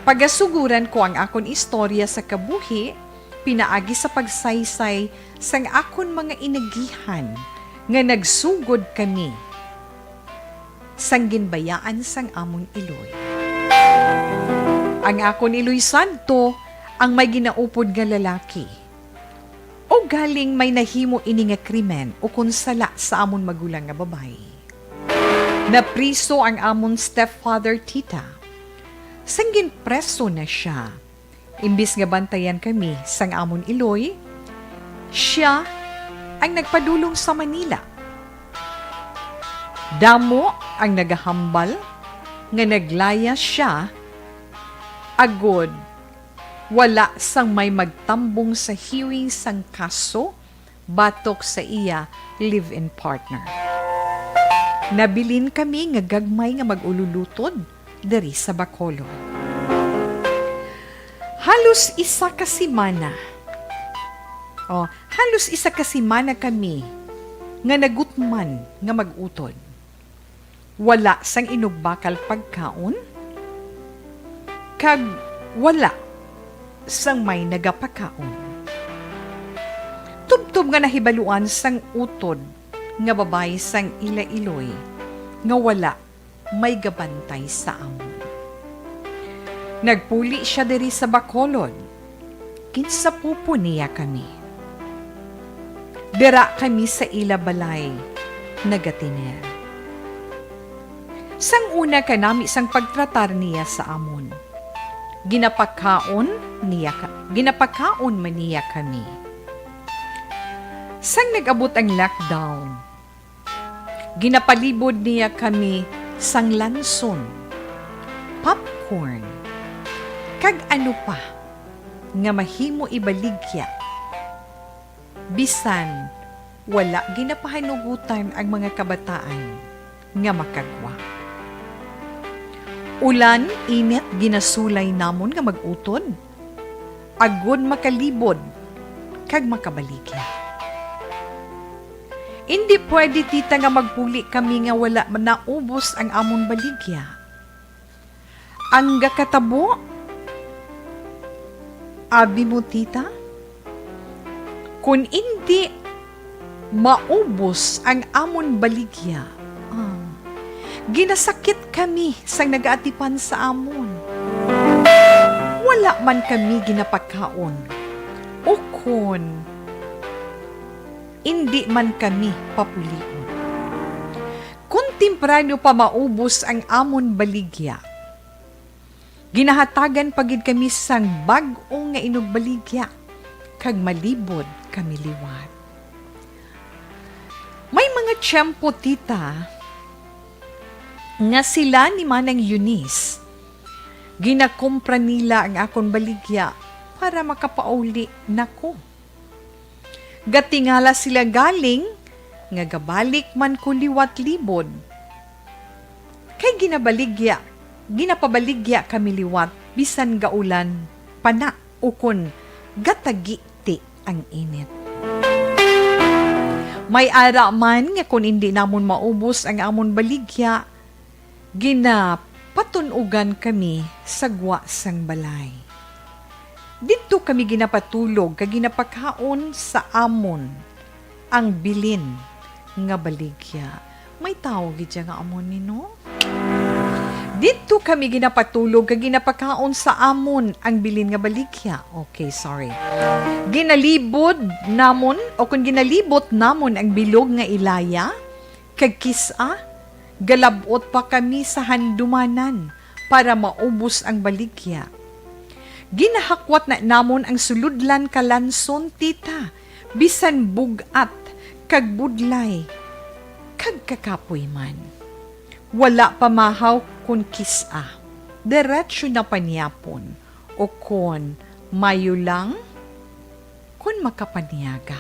Pagasuguran ko ang akon istorya sa kabuhi pinaagi sa pagsaysay sang akon mga inagihan nga nagsugod kami sang ginbayaan sang amon iloy. Ang akon iloy sadto ang may ginaupod nga lalaki. O galing may nahimo ini nga krimen ukon sala sa amon magulang nga babayi. Napriso ang amon stepfather, tita. Sang ginpreso na siya, imbis nga bantayan kami sang amon iloy, sia ang nagpadulong sa Manila. Damo ang nagahambal nga naglayas sia agod wala sang may magtambong sa hearing sang kaso batok sa iya live-in partner. Nabilin kami nga gagmay nga mag-ululutod diri sa Bacolod. Halos isa ka semana, oh, halos isa ka semana kami nga nagutman nga mag-utod. Wala sang inugbakal pagkaon, kag wala sang may nagapakaon. Tubtob nga nahibaluan sang utod nga babayi sang ila iloy nga wala may gabantay sa amon. Nagpuli sia diri sa Bacolod. Ginsapupo niya kami. Dira kami sa ila balay nagatiner. Sang una kanami sang pagtratar niya sa amon, ginapakaon niya ka-, ginapakaon man niya kami. Sang nag-abot ang lockdown, ginapalibod niya kami sang lanson, popcorn, kag ano pa nga mahimo ibaligya, bisan wala ginapahanugutan ang mga kabataan nga makagwa. Ulan, init, ginasulay namon nga mag-utod, agod makalibod kag makabaligya. Indi pwede, tita, nga magpuli kami nga wala naubos ang amon baligya. Ang gakatabo, abi mo, tita, kon indi maubos ang amon baligya, ah, ginasakit kami sang nagaatipan sa amon. Wala man kami ginapakaon, ukon indi man kami papulion. Kon temprano pa maubos ang amon baligya, ginahatagan pa gid kami sang bag-o nga inugbaligya, kag malibod kami liwat. May mga tiyempo, tita, nga sila ni Manang Eunice, ginakumpra nila ang akon baligya para makapauli nako. Gatingala sila galing nga gabalik man ko liwat libod. Kay ginabaligya, ginapabaligya kami liwat bisan gaulan pa na ukon gatagiti ang init. May ara man nga kon indi namon maubos ang amon baligya, ginapatun-ugan kami sa gwa sang balay. Didto kami ginapatulog kag ginapakaon sa amon ang bilin nga baligya. May tawo gid siya nga amon ni, no? Didto kami ginapatulog kag ginapakaon sa amon ang bilin nga baligya. Okay, sorry. Ginalibod namon, o kung ginalibot namon ang bilog nga ilaya, kag kis-a, galab-ot pa kami sa handumanan para maubos ang baligya. Ginahakwat na namon ang sulodlan kalanson, tita, bisan bug-at kag budlay kag kakapoy man. Wala pa mahaw kon kis-a, diretso na panyapon, o kon mayo lang, kon makapanyaga.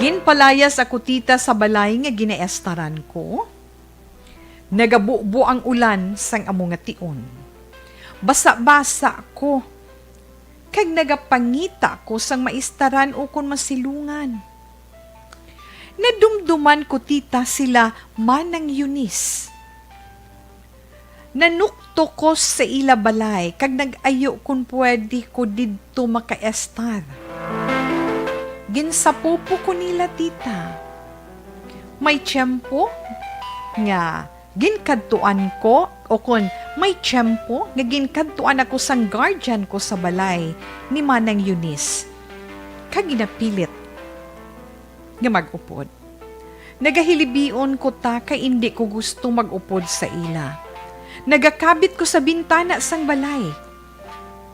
Ginpalayas ako, tita, sa balay nga ginaestaran ko. Nagabubo ang ulan sang amo nga tion. Basa-basa ko, kag nagapangita ko sang maistaran ukon masilungan. Nadumduman ko, tita, sila Manang Eunice. Nanuktok ko sa ila balay kag nag-ayo kon pwede ko didto makaestar. Ginsapupo ko nila, tita. May tiyempo nga ginkadtuan ko, o kon may tiyempo nga ginkadtuan ako sang guardian ko sa balay ni Manang Eunice, kag ginapilit nga mag-upod. Nagahilibion ko ta kay indi ko gusto mag-upod sa ila. Nagakabit ko sa bintana sang balay.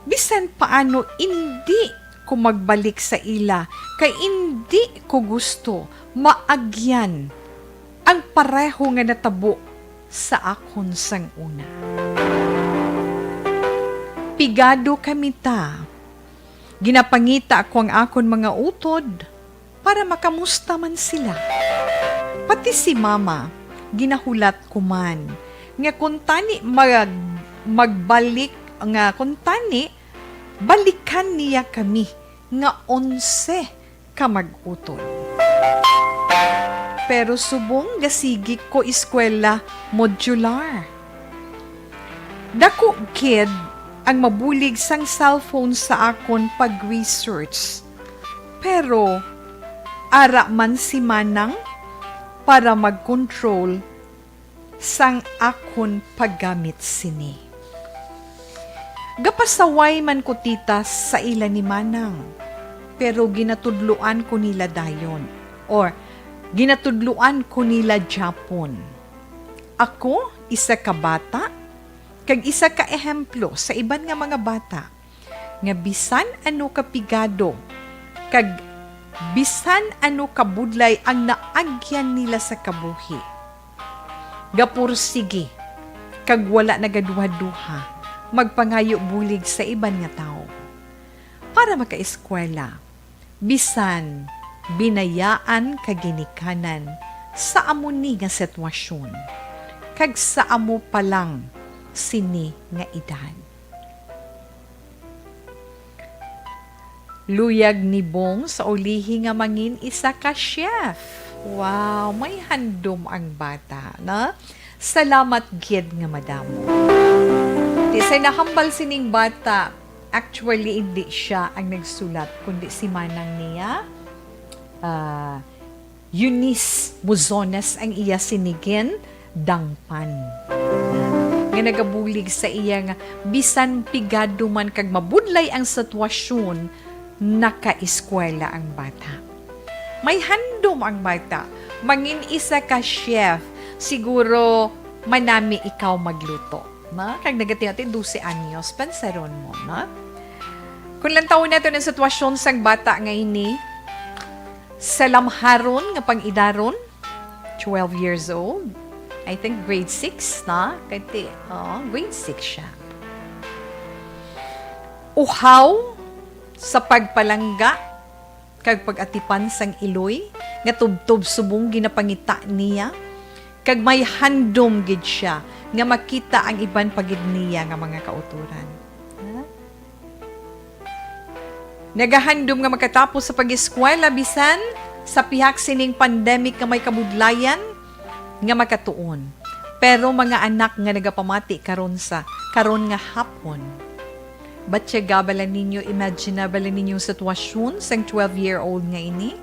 Bisan paano, indi ko magbalik sa ila kay indi ko gusto maagyan ang pareho nga natabo sa akon sang una. Pigado kami ta. Ginapangita ko ang akon mga utod para makamusta man sila. Pati si Mama, ginahulat ko man nga kuntani mag-, magbalik, nga kuntani balikan niya kami nga onse ka mag-utod. Pero subong gasigi ko eskwela modular. Dako gid ang mabulig sang cellphone sa akon pag-research. Pero ara man si Manang para mag-control sang akon paggamit sini. Gapasaway man ko, tita, sa ila ni Manang, pero ginatudloan ko nila dayon, or ginatudloan ko nila gihapon. Ako, isa ka bata, kag isa ka ehemplo sa iban nga mga bata, nga bisan ano ka pigado kag bisan ano ka budlay ang naagyan nila sa kabuhi, gapursigi kag wala nagaduha-duha magpangayo bulig sa iban nga tawo para makaeskwela, bisan binayaan kag ginikanan sa amo ni nga sitwasyon kag sa amo pa lang sini nga edad. Luyag ni Bong sa ulihi nga mangin isa ka chef. Wow, may handom ang bata, na? Salamat gid nga madamo. Ti say nahambal sining bata, actually, hindi siya ang nagsulat, kundi si manang niya. Ah, Eunice Muzones ang iya sinigin, dangpan. Nga nagabulig sa iya nga bisan pigado man kag mabudlay ang sitwasyon, nakaeskwela ang bata. May handom ang bata. Mangin isa ka chef, siguro manami ikaw magluto. Na? Kag nagatiati dose anyos, pansaron mo, na? Kung lantawon nato ang sitwasyon sang bata nga ini, sa lamharon nga pang-idaron, twelve years old. I think grade six na. Kay ti-, oh, grade six siya. Uhaw sa pagpalangga kag pag-atipan sang iloy nga tubtob subong ginapangita niya, kag may handom gid siya nga makita ang iban pa gid niya nga mga kautoran. Ha? Nagahandom nga makatapos sa pag-eskwela bisan sa pihak sining pandemic nga may kabudlayan nga makatuon. Pero mga anak nga nagapamati karon sa, karon nga hapon, Batyaga bala ninyo, imagine na bala ninyo ang sitwasyon sang twelve-year-old nga ini?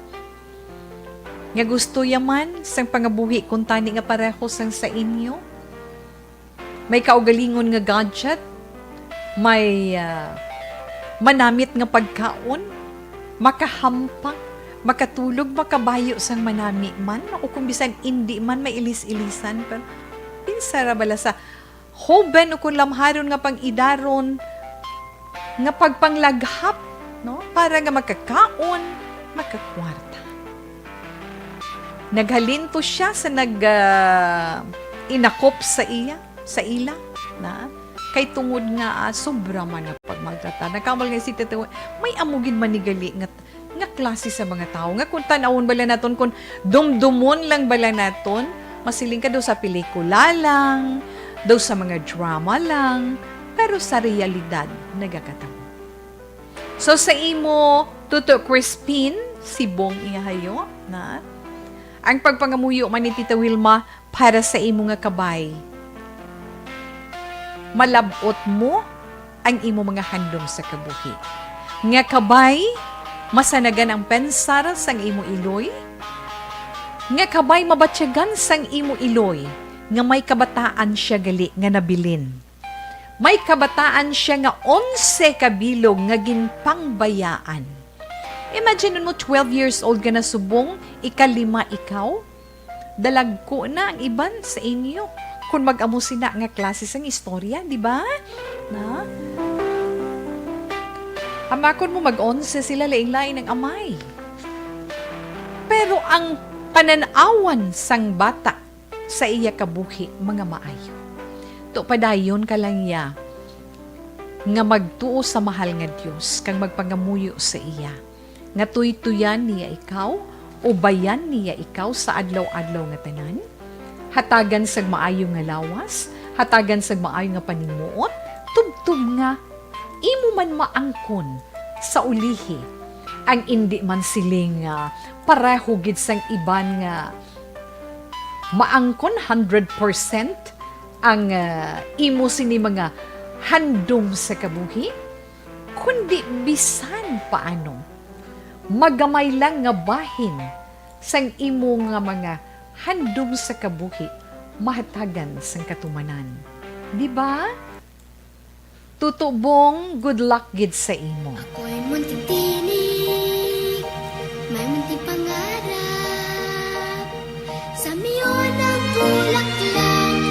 Nga gusto ya man sang pangabuhi kuntani nga pareho sang sa inyo? May kaugalingon nga gadget, may, ah, manamit nga pagkaon, makahampang, makatulog, makabayo sang manami man, o kung bisan indi man, may ilis-ilisan. Pero pinsa ra bala sa hoben o kung lamharon nga pang-idaron nga pagpanglaghap, no? Para nga makakaon, makakwarta. Naghalin to siya sa nag, ah, inakop sa iya, sa ila, na kay tungod nga, ah, sobra man nga pagmaltratar. Nagkamal nga si Tito, may amo gid man ni gali nga, nga klase sa mga tawo nga kung tan-awon bala naton, kung dumdumon lang bala naton, masiling ka daw sa pelikula lang, daw sa mga drama lang, pero sa realidad nagakatabo. So, sa imo, Tuto Crispin, si Bong ihayo, na? Ang pagpangamuyo man ni Tita Wilma para sa imo nga kabay. Malab-ot mo ang imo mga handom sa kabuhi. Nga kabay, masanagan ang pensar sang imo iloy. Nga kabay, mabatyagan sang imo iloy, nga may kabataan siya gali nga nabilin. May kabataan siya nga onse ka bilog nga ginpangbayaan. Imagine mo, twelve years old ka na subong, ikalima ikaw. Dalagko na ang iban sa inyo. Kung mag-amo sina nga klase sang istorya, di ba? Na? Hamakon mo, mag-onse sila, lain-lain ang amay. Pero ang panan-awan sang bata sa iya kabuhi, mga maayo. To padayon ka lang iya nga magtuo sa mahal nga Dios kag magpangamuyo sa iya, nga tuytuyan niya ikaw, ubayan niya ikaw sa adlaw-adlaw nga tanan, hatagan sang maayo nga lawas, hatagan sang maayo nga panimuot, tubtob nga imo man maangkon sa ulihi ang indi man siling, ah, pareho gid sang iban nga maangkon hundred percent ang, ah, imo sini mga handom sa kabuhi, kundi bisan paano, magamay lang nga bahin sang imo nga mga handom sa kabuhi mahatagan sang katumanan. Di ba? Tuto Bong, good luck gid sa imo. Ako'y munting tinig, may munting pangarap. Sa miyon ang bulaklak,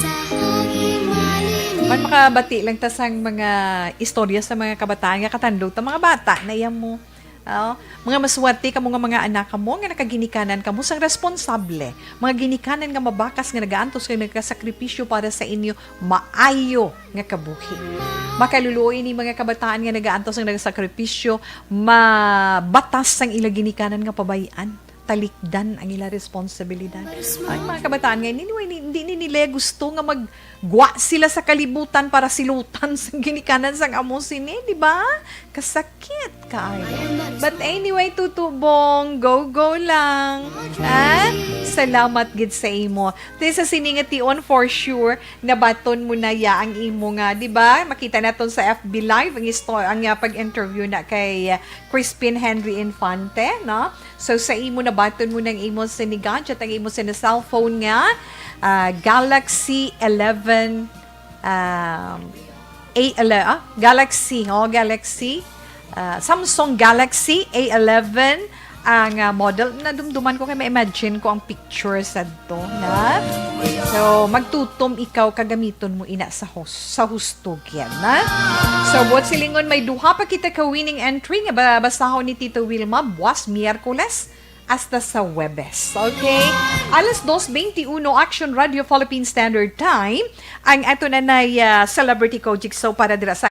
sa hangin malinis. Man makabati lang ta sang mga istorya sa mga kabataan nga katandog ta, mga bata na iya mo. Oh, mga maswerte kamo nga mga anak kamo nga nakaginikanan kamo sang responsable, mga ginikanan nga mabakas nga nagaantos kag nagasakripisyo para sa inyo maayo nga kabuhi. Makaluluoy ini mga kabataan nga nagaantos nga nagasakripisyo, mabatas sang ila ginikanan nga pabay-an, talikdan ang ila responsibilidad. Ay, mga kabataan nga ini, anyway, ni-, hindi ni nila gusto nga maggwa sila sa kalibutan para silutan sa ginikanan sang amo sini, di ba? Kasakit kaayo. But anyway, Tuto Bong, go, go lang. Ah, salamat gid sa imo. Ti sa sini nga tion, for sure, nabaton mo na ya ang imo nga, di ba? Makita naton sa F B Live ang isto-, ang, ah, pag-interview na kay, ah, Crispin Henry Infante, no? So, sa imo, nabaton mo na ang imo sini gadget, ang imo sini cellphone nga, ah, Galaxy eleven, um, A eleven, ah, Galaxy, oh, Galaxy. Ah, Samsung Galaxy A eleven ang, ah, model. Nadumduman ko kay ma-imagine ko ang picture sa to, na? So, magtutom ikaw, kagamiton mo ina sa hus-, sa husto gid, na? So, buot silingon, may duha pa kita ka winning entry nga ba-, basahon ni Tito Wilma buwas Miyerkules hasta sa Huwebes. Okay? Alas dos veintiuno, Action Radio Philippine Standard Time. Ang ato na na, ah, Celebrity Ko Jigsaw para dira sa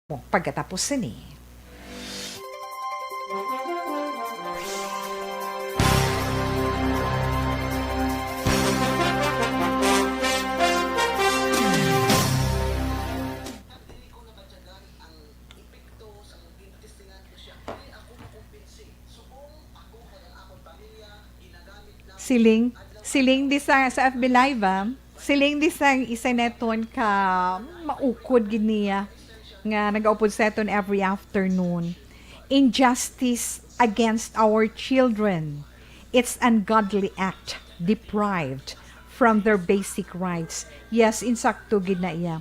mo pagkatapos sini. Siling, siling di sa, sa F B Live, ah. Siling di sang isa neton ka maukod gid niya nga nagaupod sa aton every afternoon. Injustice against our children. It's ungodly act deprived from their basic rights. Yes, insakto gid na iya.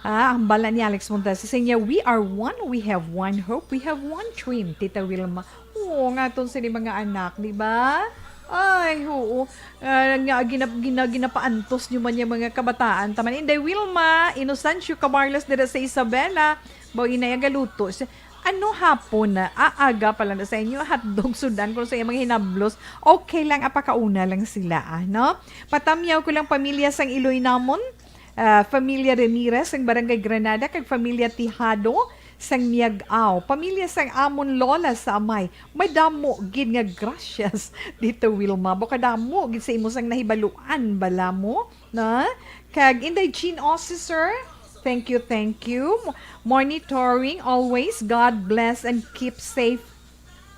Ah, ang bala ni Alex Montes, sa niya, "We are one, we have one hope, we have one dream," Tita Wilma. Oo, nga aton sini mga anak, di ba? Ay, oo. Ah, nga, ginap-, gina-, ginapaantos nyo man yung mga kabataan. Taman, Inday Wilma Inocencio Cabarles dira sa Isabela. Baw inay agaluto. Si-, ano hapon na? Aaga pala na sa inyo. Hotdog, sudan, kung sa iyang mga hinablos. Okay lang, apakauna lang sila, ah, no? Patamyaw ko lang pamilya sang Iloy namon. Ah, Familia Ramirez sang Barangay Granada, kag Familia Tijado sang Miag-aw. Pamilya sang amon lola sa amay. Madamo gid nga gracias dito, Wilma. Baka damo gid sa imo sang nahibaluan, bala mo, na? Kag Inday Jean Officer, thank you, thank you. Monitoring always. God bless and keep safe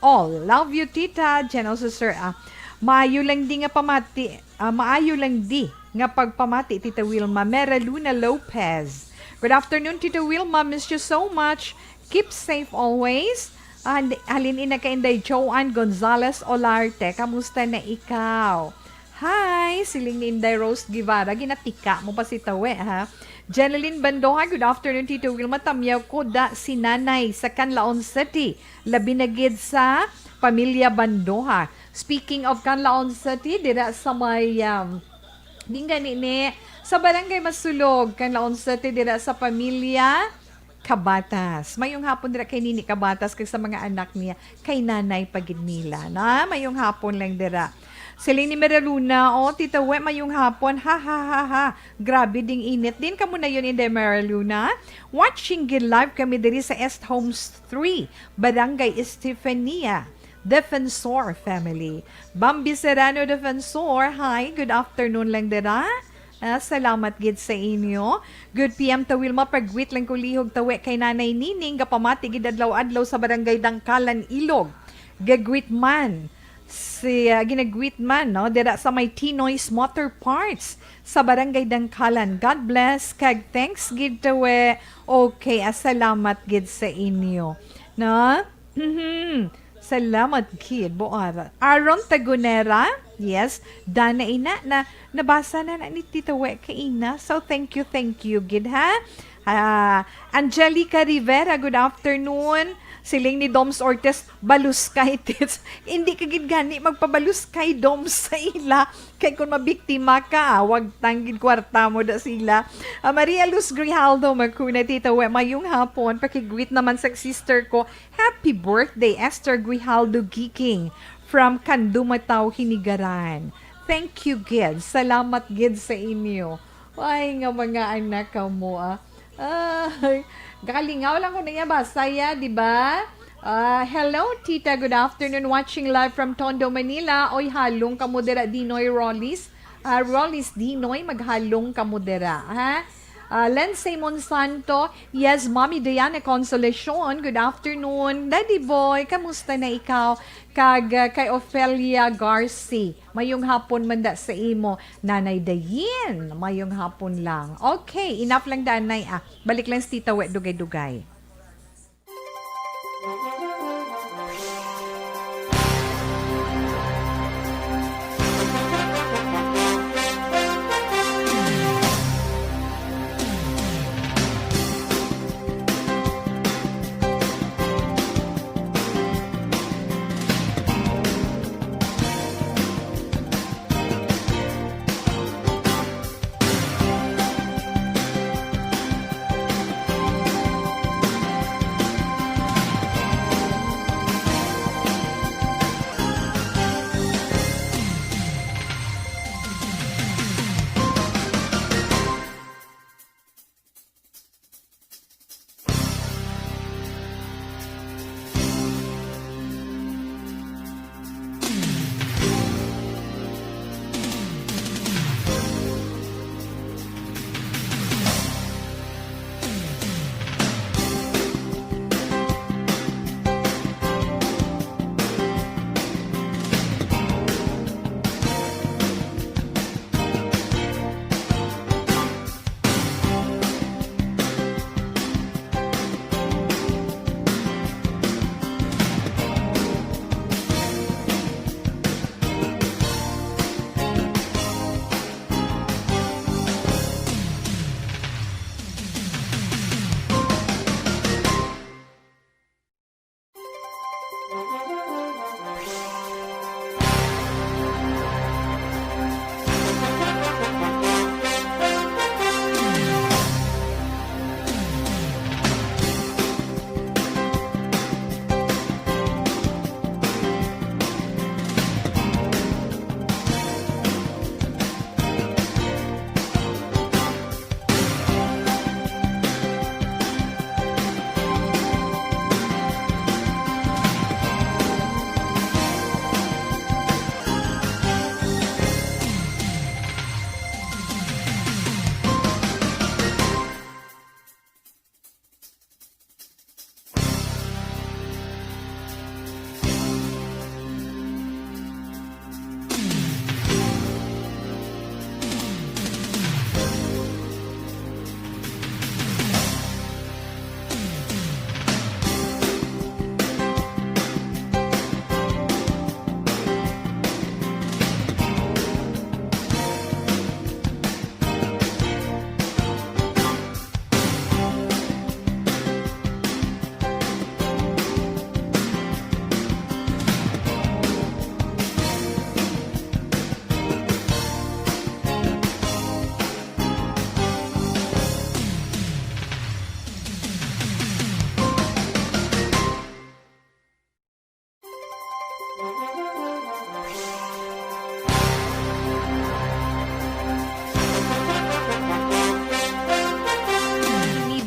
all. Love you, Tita Jean Officer. Ah, maayo lang di nga pamati, ah, maayo lang di nga pagpamati, Tita Wilma. Mera Luna Lopez. Good afternoon, Tita Wilma. Miss you so much. Keep safe always. And halin ina kay Inday Joanne Gonzalez Olarte. Kamusta na ikaw? Hi, siling ni Inday Rose Guevara. Ginatika mo pa si Tawe, ha? Jeneline Bandoha, good afternoon, Tito Wilma. Tamyaw ko da si Nanay sa Canlaon City. Labi na gid sa pamilya Bandoha. Speaking of Canlaon City, dira sa may, um, di nga ni, ni, sa Barangay Masulog, Canlaon City, dira sa pamilya Cabatas. Mayong hapon dira kay Nini Cabatas kag sa mga anak niya, kay nanay pa gid nila. Na, mayong hapon lang dira. Celine Meraluna, oh, Tita We, mayong hapon. Ha, ha, ha, ha. Grabe ding init. Din kamo na yun, Inday Meraluna. Watching gid live kami diri sa Est Homes three, Barangay Estefania. Defensor family. Bambi Serrano Defensor, hi, good afternoon lang dira. Ah, salamat gid sa inyo. Good P M, Tawil, mapagwit lang ko lihog tawi kay Nanay Nining, gapamati gid adlaw-adlaw sa Barangay Dangkalan, Ilog. Gagwit man, si, ah, ginagwit man, no? Dira sa may Tinoy's Motor Parts sa Barangay Dangkalan. God bless, kag thanks gid tawi. Okay, ah, salamat gid sa inyo. No? Mhm. Salamat gid, Boara. Aaron Tagunera, yes, dana ina na, nabasa na na ni Tita We kaina. So, thank you, thank you gid, ha? Ah, Angelica Rivera, good afternoon. Siling ni Doms Ortiz, baluskay, tits. Hindi ka gid gani magpabaluskay, Doms, sa ila. Kay kung mabiktima ka, ah, wag tanggid kwarta mo da sila. Ah, Maria Luz Grijaldo, magkuna, Tita We, mayong hapon. Pakigwit naman sa sister ko. Happy birthday, Esther Grijaldo Giking from Candumataw, Hinigaran. Thank you, gid. Salamat, gid, sa inyo. Ay, nga mga anak kamo, ah. Ay, gakalingaw lang ko na iya ba? Saya, di ba? Ah, hello, Tita. Good afternoon. Watching live from Tondo, Manila. Oy, halong kamo dira, Dinoy Rollis. Ah, Rollis Dinoy, maghalong kamo dira, ha? Ah, Len Simon Santo, yes, Mommy Diana Consolacion, good afternoon. Daddy Boy, kamusta na ikaw? Kag, ah, kay Ofelia Garci, mayong hapon man da sa imo. Nanay Dayin, mayong hapon lang. Okay, enough lang da, Nay, ah. Balik lang si Tita We, dugay-dugay.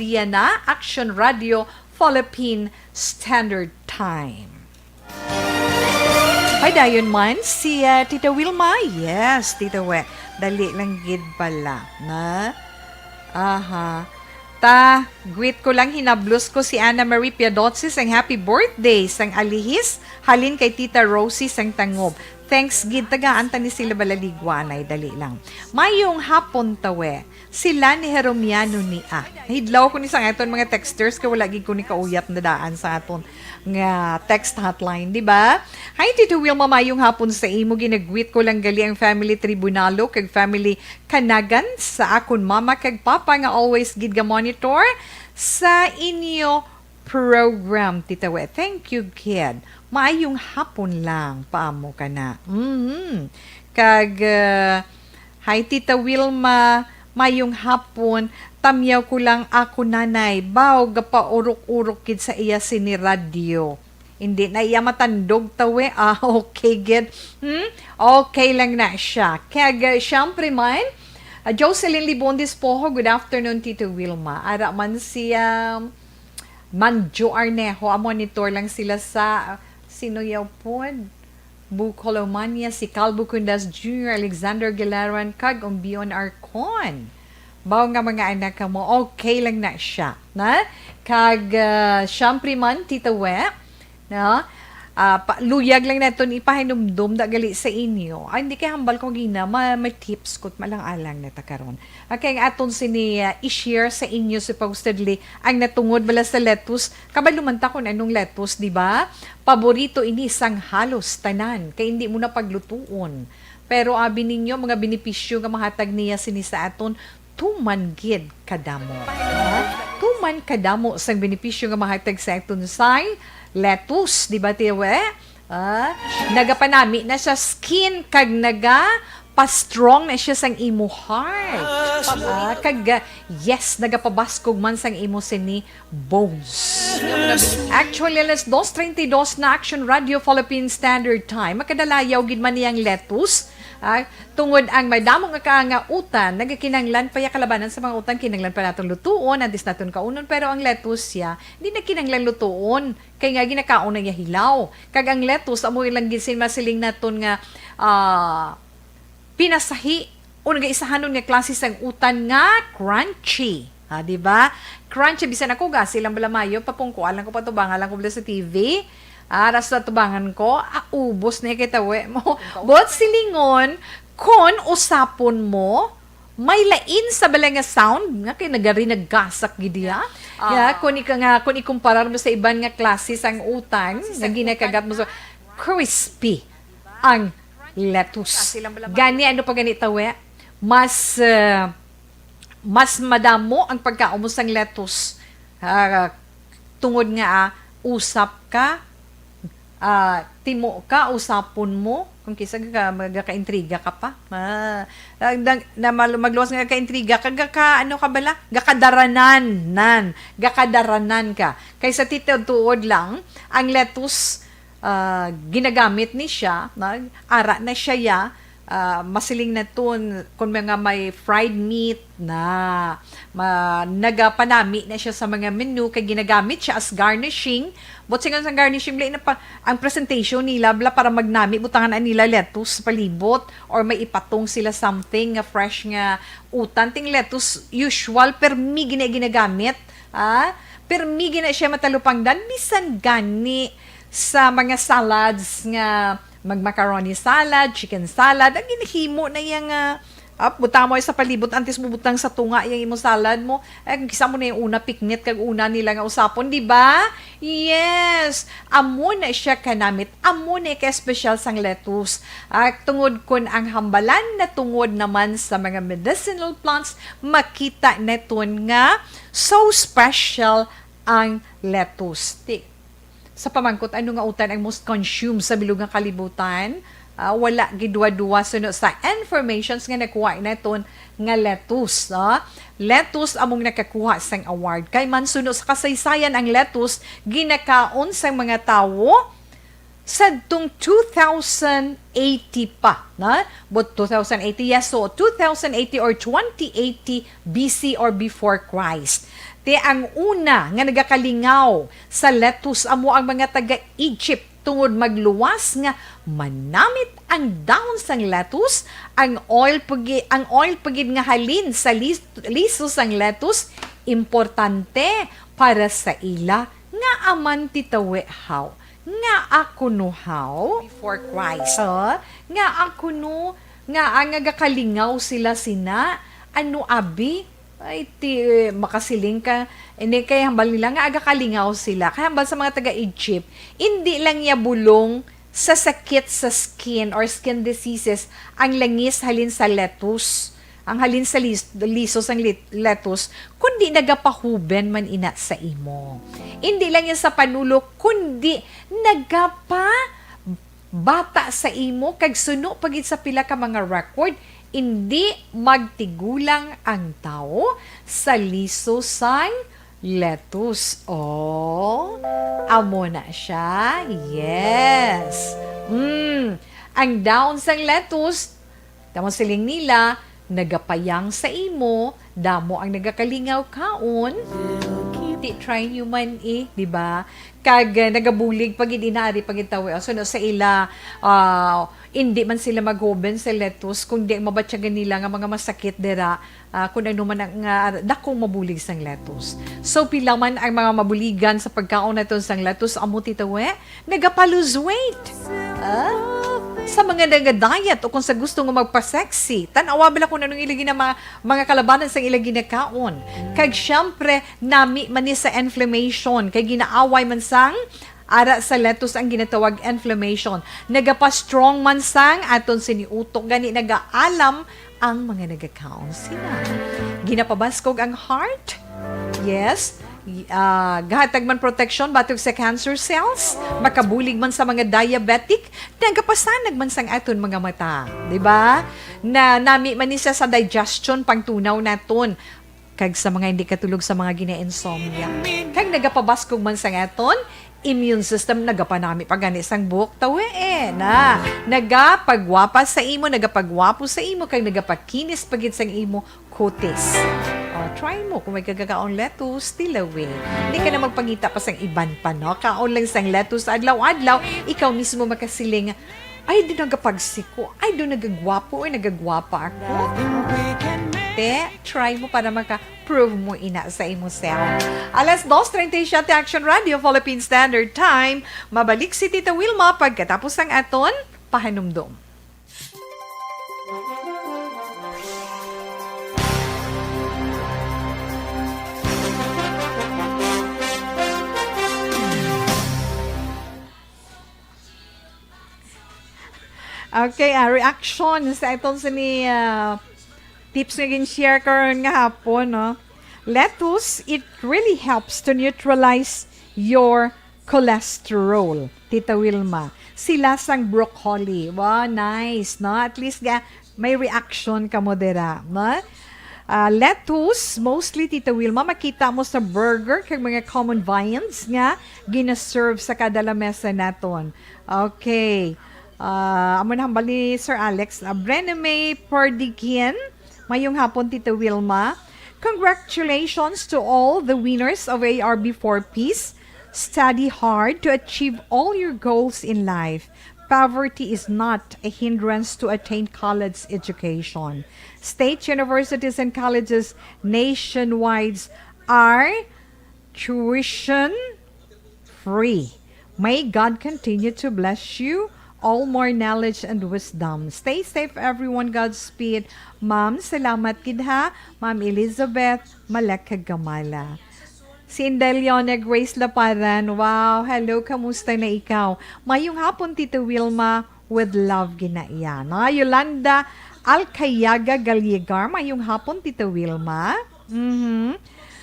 Yan na, Action Radio Philippine Standard Time. Padayon man si, ah, Tita Wilma. Yes, Tita We. Dali lang gid pala. Na? Aha. Ta, greet ko lang, hinablos ko si Anna Marie Piadotsis ang happy birthday sang alihis halin kay Tita Rosie sang Tangob. Thanks gid, tagaan ta ni sila balaligwa, anay, dali lang. Mayong hapon, Tawe. Sila ni Jeromiano ni, ah, nahidlaw ko ni sa aton mga texters kay wala gid ko ni kauyap na daan sa aton nga text hotline, di ba? Hi, Tito Wilma, mayong hapon sa imo. Ginagwit ko lang gali ang family Tribunalo kag family Kanagan sa akon mama kag papa nga always gid ga monitor sa inyo program, Tita We. Thank you, kid. Maayong hapon lang, paamo ka na. Mhm. Kag, uh, hi, Tita Wilma. Mayong hapon. Tamyaw ko lang ako, nanay. Baw, gapaurok-urok gid sa iya sini radyo. Hindi na iya matandog, Tawe. Ah, okay, gid. Hmm? Okay lang na siya. Kag, uh, syempre man, uh, Jocelyn Libon Dispojo, good afternoon, Tito Wilma. Ara man siya, Manjo Arnejo, a monitor lang sila sa, sino yaw pod? Bucolomania, si Calvo Cundas Junior, Alexander Galaran, kag Umbion Arcon. Baw nga mga anak ka mo, okay lang na siya, na? Kag, ah, syempre man, Tita We, no? Ah, pa, luyag lang naton ipahinumdom da gali sa inyo. Ay, hindi kay hambal ko gina, ma, may tips ko, malang-alang na ta karon. Okay, ang aton sini, ah, i-share sa inyo supposedly ang natungod bala sa lettuce. Kabalo man ta kung anong lettuce, di ba? Paborito ini sang halos tanan, kay hindi mo na paglutuon. Pero abi ninyo, mga benepisyo nga mahatag niya sini sa aton, tuman gid kadamo. Ha? Tuman kadamo sang benepisyo nga mahatag sa aton sang lettuce, di ba, Tiwe? Ah, nagapanami na siya skin kag naga pa-strong na siya sang imo heart. Ah, kag, ah, yes, nagapabaskog man sang imo sini bones. Actually, alas dos treinta y dos na, Action Radio Philippine Standard Time. Makadalayaw gid man niyang lettuce. Ah, tungod ang madamo nga ka nga utan, nagakinahanglan pa ya kalabanan sa mga utan, kinahanglan pa naton lutuon, antes naton kaunon, pero ang lettuce siya, di na kinahanglan lutuon. Kay nga ginakaon na niya hilaw. Kag ang lettuce, amo lang gid sin masiling naton nga, ah, pinasahi o nagaisahanon nga klase sang utan nga crunchy. Ha, di ba? Crunchy, bisan ako, gasi lang bala mayo, papungkuan lang ko, patubangan lang ko bala sa T V. Ah, ras na tubangan ko, ah, ubos na kay tawe mo. But silingon, kon usapon mo, may lain sa bala nga sound, nga kay nagari naggasak gid ya. Ah. Ya, kung ika nga, kung ikumparar mo sa iban nga klase sang utan, nga ginakagat mo sa crispy ang lettuce. Gani, ano pa gani, tawe? Mas, ah, mas madamo ang pagkaon mo sang lettuce. Ah, tungod nga, ah, usap ka, ah, timo ka, usapon mo, kung kisa ga-, magakaintriga ka pa. Ah, ah, na, na mal-, magluwas nga kaintriga ka, gaka, ano ka bala? Gakadaranan, nan. Gakadaranan ka. Kaysa tituod-tuod lang, ang lettuce, ah, ginagamit ni siya, nag-, ara na siya ya, ah, masiling naton, kung mga may fried meat na, ma-, nagapanami na siya sa mga menu, kay ginagamit siya as garnishing. But singon sang garnishing, wala na pa, ang presentation nila, bala para magnami, butangan na nila lettuce sa palibot, or may ipatong sila something nga fresh nga utan. Ting lettuce, usual, permi gina-, ginagamit, ah, permi gina siya matalupangdan, bisan gani sa mga salads nga mag-macaroni salad, chicken salad, ang ginahimo na yang, ah, ah, butang mo sa palibot antes mo butang sa tunga yang imong salad mo. Eh, kung kisa mo na yung una piknit kag una nila nga usapon, di ba? Yes! Amo na siya kanamit, amo na ka-espesyal sang lettuce. Ah, tungod kun ang hambalan na tungod naman sa mga medicinal plants, makita naton nga so special ang lettuce. Ti-, Sa pamangkot, ano nga utan ang most consumed sa bilog nga kalibutan? Ah, wala giduwa-duwa suno sa informations nga nakuha naton nga lettuce, no? Lettuce among nakakuha sang award. Kay man suno sa kasaysayan, ang lettuce ginakaon sang mga tawo Sadtong two thousand eighty pa, na? But two thousand eighty, yes, so two thousand eighty or twenty eighty B C or before Christ. Te, ang una nga nagakalingaw sa lettuce amo ang mga taga-Egypt, tungod magluwas nga manamit ang dahon sang lettuce, ang oil pagi-, ang oil pagid nga halin sa lis-, liso sang lettuce importante para sa ila. Ngaa man, Tita Wi, haw? Ngaa kuno, haw? Before Christ. Ah, ngaa kuno nga ang nagakalingaw sila sina? Ano abi? Ay, ti, makasiling ka, ini kay hambal nila nga agakalingaw sila. Kay hambal sa mga taga-Egypt, indi lang niya bulong sa sakit sa skin or skin diseases ang langis halin sa lettuce, ang halin sa lis-, liso sang lit-, lettuce, kundi nagapahuben man ina sa imo. Indi lang yan sa panulok, kundi nagapa bata sa imo, kag suno pa gid sa pila ka mga record, indi magtigulang ang tawo sa liso sang lettuce. Oh, amo na siya. Yes. Mm. Ang dahon sang lettuce, tamo siling nila, nagapayang sa imo, damo ang nagakalingaw kaon. Ti, try nyo man eh, di ba? Kag, eh, nagabulig pa gid, inaari pa gid tawo. So, no, sa ila, ah, hindi man sila maghuben sa lettuce, kundi ang mabatyagan nila nga mga masakit dira, ah, kung ano man ang, ah, dakong mabulig sang lettuce. So, pila man ang mga mabuligan sa pagkaon naton sang lettuce, amo, Tita Wi, nagapa-lose weight. Ah? Sa mga naga-diet o kung sa gusto nga magpa-sexy, tan-awa bala kung anong ila gina-, mga, mga kalabanan sang ila ginakaon. Kag syempre, nami man ni sa inflammation, kay ginaaway man sang ara sa lettuce ang ginatawag inflammation. Nagapa-strong man sang aton sini utok, gani nagaalam ang mga nagakaon sina. Ginapabaskog ang heart. Yes. Y-, ah, gahatag man proteksyon batok sa cancer cells, makabulig man sa mga diabetic, nagapasanag man sang aton mga mata, di ba? Na nami man ni siya sa digestion, pangtunaw naton, kag sa mga hindi katulog sa mga gina-insomnia. Kag nagapabaskog man sang aton immune system, nagapanami pa gani sang buhok tawi, eh, na nagapagwapa sa imo, nagapagwapo sa imo, kag nagapakinis pa gid sang imo kutis. O, try mo kung may kagakaon lettuce, tilawi. Hindi ka na magpangita pa sang iban pa, no? Kaon lang sang lettuce adlaw-adlaw, ikaw mismo makasiling, "Ay, do nagapagsiko. Ay, do nagagwapo, ay, nagagwapa ako." Te, try mo para maka-prove mo ina sa imo self. Alas dos treinta y siete, Action Radio, Philippine Standard Time. Mabalik si Tita Wilma pagkatapos sang aton pahanumdom. Okay, ah, reaction sa itong sini, ah, tips nga gin-share karon nga hapon, no? Lettuce, it really helps to neutralize your cholesterol, Tita Wilma. Sila sang broccoli. Wow, nice, no? At least ga, may reaction ka mo dira, no? Ah, lettuce, mostly, Tita Wilma, makita mo sa burger kag mga common viands nga ginaserve sa kada lamesa naton. Okay. Ah, amo na hambal ni Sir Alex. Ah, Brenna May Pordigian, mayong hapon, Tita Wilma. Congratulations to all the winners of A R B four Peace. Study hard to achieve all your goals in life. Poverty is not a hindrance to attain college education. State universities and colleges nationwide are tuition free. May God continue to bless you all more knowledge and wisdom. Stay safe, everyone. Godspeed. Ma'am, salamat gid ha. Ma'am Elizabeth Malek Gamala. Si Indelione Grace Laparan, wow, hello, kamusta na ikaw? Mayong hapon, Tito Wilma, with love, ginaiya. Na, Yolanda Alcayaga Gallegar, mayong hapon, Tito Wilma. Mhm.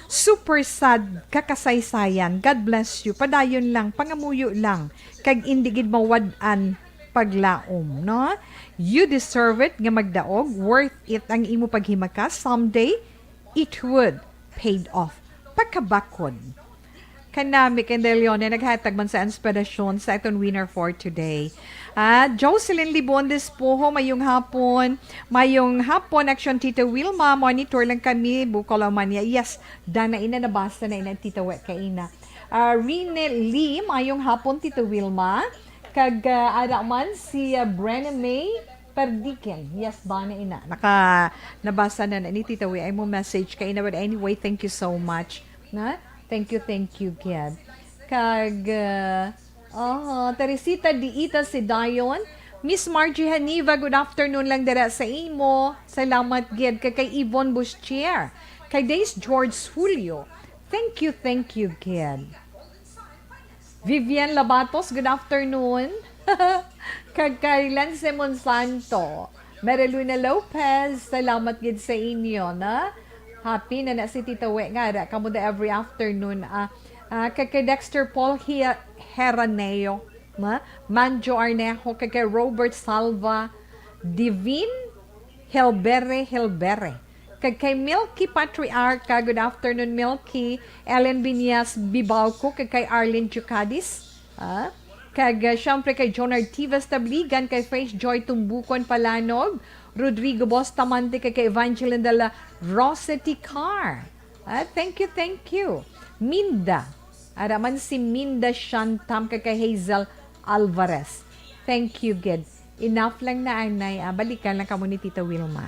Super sad kakasaysayan. God bless you. Padayon lang, pangamuyo lang. Kag indi gid mawad-an paglaom, no? You deserve it nga magdaog. Worth it ang imo paghimakas. Someday, it would paid off. Pagkabakod. Kanami kay Delione, naghatag man sa inspirasyon sa aton winner for today. Ah, Jocelyn Libon Despojo, mayong hapon. Mayong hapon, Action Tita Wilma. Monitor lang kami, Bukol, Omania. Yes, dana ina, nabasa na ina, Tita We, kaina. Ah, Rine Lee, mayong hapon, Tita Wilma. Kag, ah, ara man si, ah, Brenna May Perdiken. Yes, ba na ina? Naka, nabasa na, na ni Tita We ay mo message kaina. But anyway, thank you so much. Na? Thank you, thank you, kid. Kag, ah, aha, Teresita Diita si Dayon. Miss Margie Haniva, good afternoon lang dira sa imo. Salamat gid kay, kay Yvonne Bustier. Kay Days George Julio. Thank you, thank you, gid. Vivian Labatos, good afternoon. Kag kay Lance Monsanto, Mariluna Lopez, salamat gid sa inyo, na? Happy na na si Tita We nga, ara kamo da every afternoon. Ah, ah, kag kay Dexter Paul Hi-, Heraneo, na? Manjo Arnejo, kag kay Robert Salva, Divine Helbere Helbere. Kag kay Milky Patriarca, good afternoon, Milky. Ellen Binyas Bibalco, kag kay Arlene Jucadis. Ah? Kag, ah, syempre kay John Artivas Tabligan, kay Faith Joy Tumbucon Palanog, Rodrigo Bustamante, kag kay Evangeline de la Rosette Car. Ah, thank you, thank you. Minda. Ara man si Minda Shantam, kag kay Hazel Alvarez. Thank you, gid. Enough lang na, anay. Ah, balikan lang kamo ni Tita Wilma.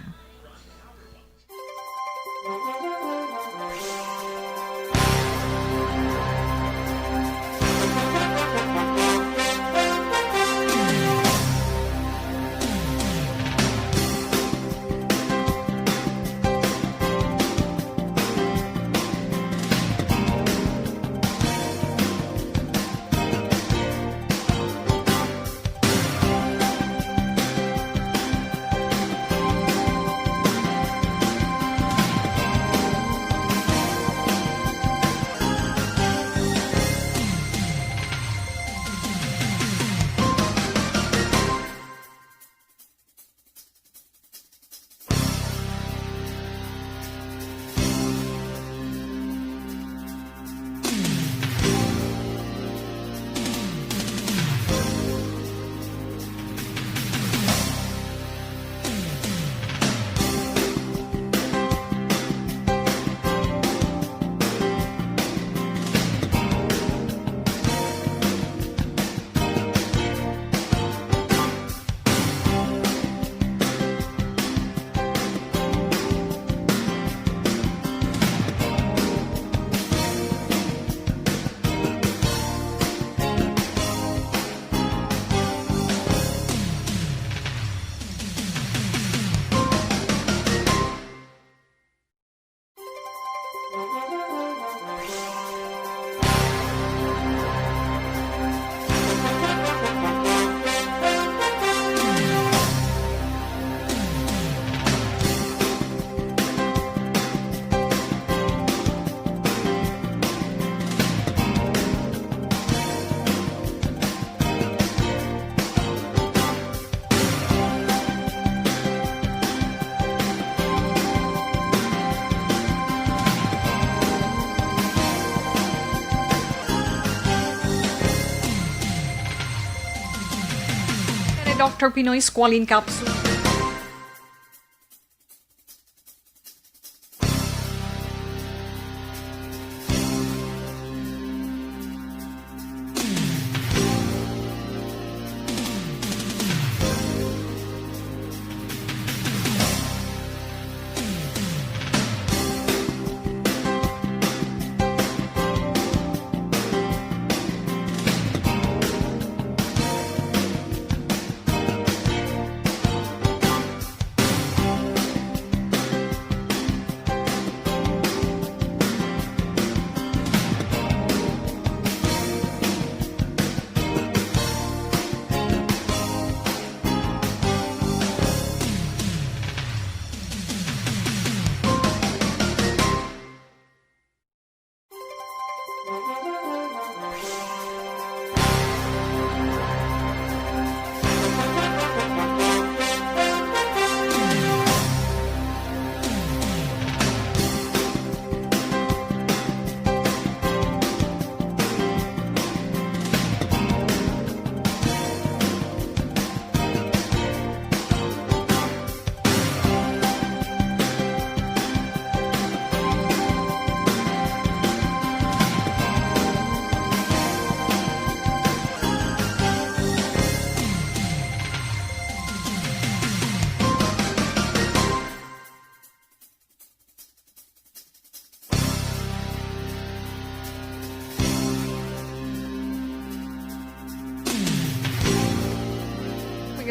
Doctor Pinoy Squalene Capsule.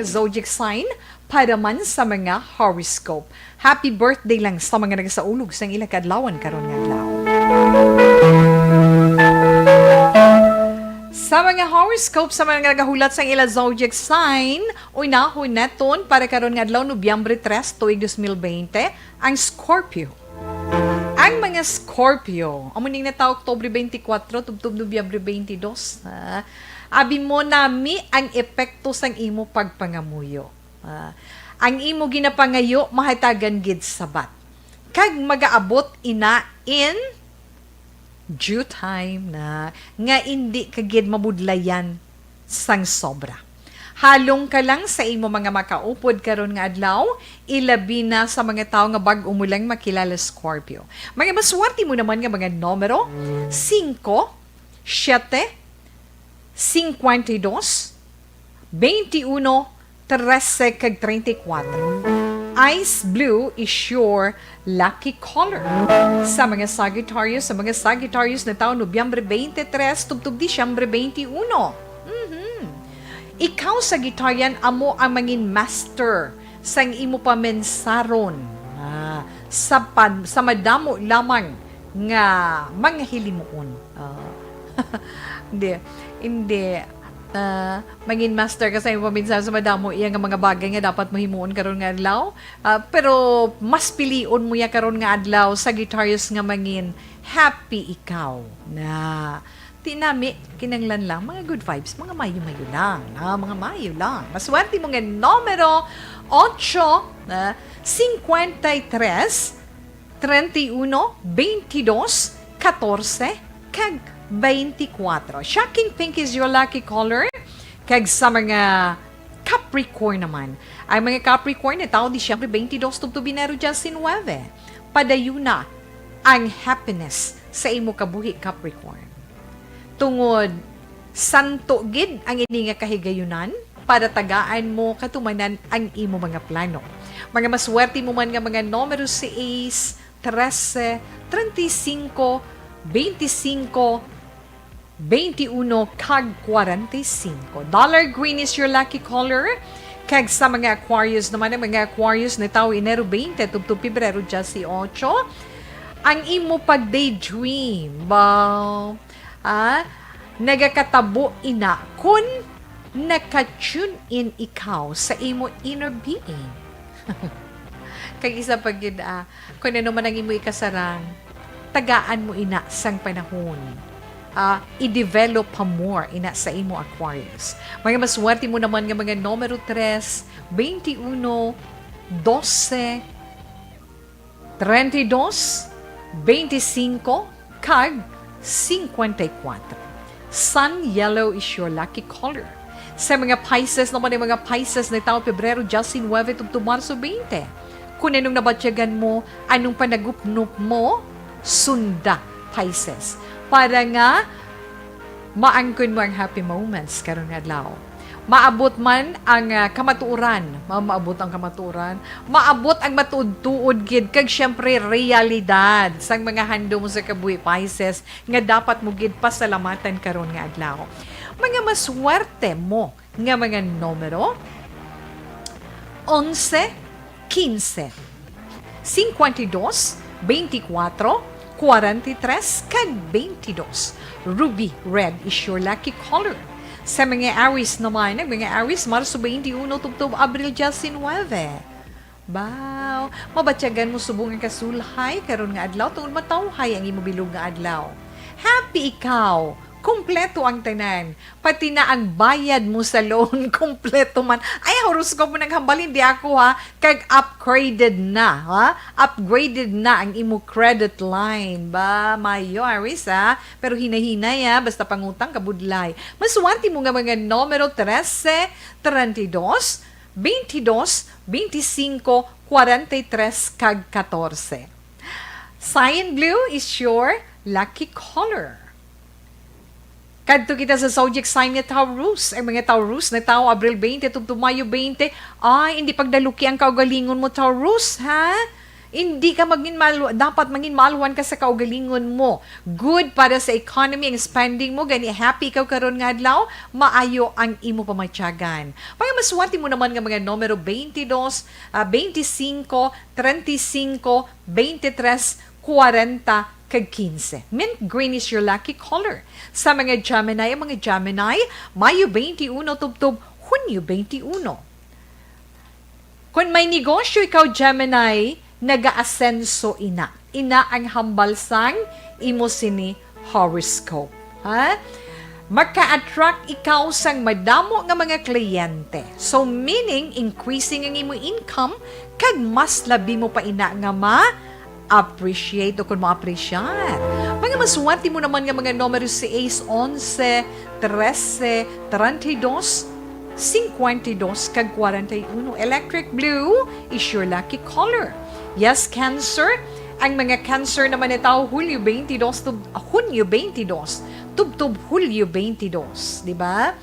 zodiac sign para man sa mga horoscope. Happy birthday lang sa mga nagasaulog sang ila kaadlawan karon nga adlaw. Sa mga horoscope, sa mga nagahulat sang ila zodiac sign, unahon naton para karon nga adlaw, Nobyembre tres, tuig dos mil bente, ang Scorpio. Ang mga Scorpio, amo ning natawo Oktubre twenty-four, tubtob Nobyembre twenty-two, ha? Abi mo, nami ang epekto sang imo pagpangamuyo. Ah, ang imo ginapangayo mahatagan gid sabat, kag magaabot ina in due time na, nga indi ka gid mabudlayan sang sobra. Halong ka lang sa imo mga makaupod karon nga adlaw, ilabi na sa mga tawo nga bag-o mo lang makilala, Scorpio. Mga maswerte mo naman nga mga numero, singko, siyete, singkwenta y dos, beintiuno, trese, kag treinta y cuatro. Ice blue is your lucky color. Sa mga Sagittarius, sa mga Sagittarius natawo Nobyembre twenty-three tubtob Disyembre twenty-one. Mhm. Ikaw, Sagittarian, amo ang mangin master sang imo pamensaron. Ah, sa pan-, sa madamo lamang nga mga hilimuon. Ah. Hindi, hindi. Ah, mangin master ka sa imo pamensaron sa madamo iya nga mga bagay nga dapat mo himuon karon nga adlaw. Ah, pero mas pilion mo ya karon nga adlaw, Sagittarius, nga mangin happy ikaw. Na, ti nami, kinanglan lang mga good vibes, mga mayo-mayo lang, ah, mga mayo lang. Maswerte mo nga numero, ocho, ah, singkwenta y tres, treinta y uno, veintidós, katorse, kag veinticuatro. Shocking pink is your lucky color. Kag sa mga Capricorn naman, ang mga Capricorn natawo Disyembre twenty-two tubtob Enero diyasinuwebe. Padayuna ang happiness sa imo kabuhi, Capricorn. Tungod santo gid ang ini nga kahigayunan, para tagaan mo katumanan ang imo mga plano. Mga maswerte mo man nga mga numero sais, trese, treinta y cinco, veinticinco, veintiuno, kag kwarenta y cinco. Dollar green is your lucky color. Kag sa mga Aquarius naman, ang mga Aquarius natawo Enero twenty tubtob Pebrero diyesyocho, ang imo pag-daydream, ba, ah, nagakatabo ina kun naka-tune in ikaw sa imo inner being. Kag isa pa gid, ah, kun ano man ang imo ikasarang, tagaan mo ina sang panahon. Ah, i-develop pa more ina sa imo, Aquarius. Mga maswerte mo naman nga mga numero tres, veintiuno, doce, treinta y dos, veinticinco, kag cincuenta y cuatro. Sun yellow is your lucky color. Sa mga Pisces naman, ang mga Pisces natawo Pebrero diyesinuwebe tubtob Marso twenty. Kung anong nabatyagan mo, anong panagupnop mo, sunda, Pisces. Para nga maangkon mo ang happy moments karon nga adlaw. Maabot man ang, ah, kamatuoran, ma-, maabot ang kamatuoran, maabot ang matuod-tuod gid, kag siyempre, realidad sang mga handom sa kabuhi, Pisces, nga dapat mo gid pasalamatan karon nga adlaw. Mga maswerte mo nga mga numero, onse, quince, cincuenta y dos, veinticuatro, cuarenta y tres, kag veintidós. Ruby red is your lucky color. Sa mga Aries naman, ang mga Aries, Marso twenty-one tubtob Abril diyesinuwebe. Baw, mabatyagan mo subong ang kasulhay karon nga adlaw tungod matawhay ang imo bilog nga adlaw. Happy ikaw! Kompleto ang tanan. Pati na ang bayad mo sa loan, kompleto man. Ay, horoscope mo naghambal, hindi ako, ha. Kag upgraded na, ha. Upgraded na ang imo credit line. Ba, mayo, Aries, ha. Pero hinay-hinay, ha. Basta pangutang, kabudlay. Maswerte mo nga mga numero trese, treinta y dos, veintidós, veinticinco, cuarenta y tres, kag catorce. Cyan blue is your lucky color. Kadto kita sa zodiac sign nga Taurus. Ang mga Taurus natawo Abril twenty tubtob Mayo twenty. Ay, hindi pagdaluki ang kaugalingon mo, Taurus, ha? Hindi ka magin malu-, dapat mangin maluhan ka sa kaugalingon mo. Good para sa economy ang spending mo, gani happy ikaw karon nga adlaw, maayo ang imo pamatyagan. Pangamaswati mo naman nga mga numero twenty-two, ah, twenty-five, treinta y cinco, twenty-tres, kwarenta, kag quince. Mint green is your lucky color. Sa mga Gemini, ang mga Gemini, Mayo twenty-one tubtob Hunyo twenty-one. Kon may negosyo ikaw, Gemini, nagaasenso ina. Ina ang hambal sang imo sini horoscope. Ha? Maka-attract ikaw sang madamo nga mga kliyente. So, meaning, increasing ang imo income, kag mas labi mo pa ina nga ma-appreciate o kung ma-appreciate. Mga maswati mo naman nga mga numero seis, onse, trese, treinta y dos, cincuenta y dos, kag cuarenta y uno. Electric blue is your lucky color. Yes, Cancer. Ang mga Cancer naman itaw, Hulyo twenty-two, tub-, Hunyo twenty-two, tubtob Hulyo twenty-two, di ba?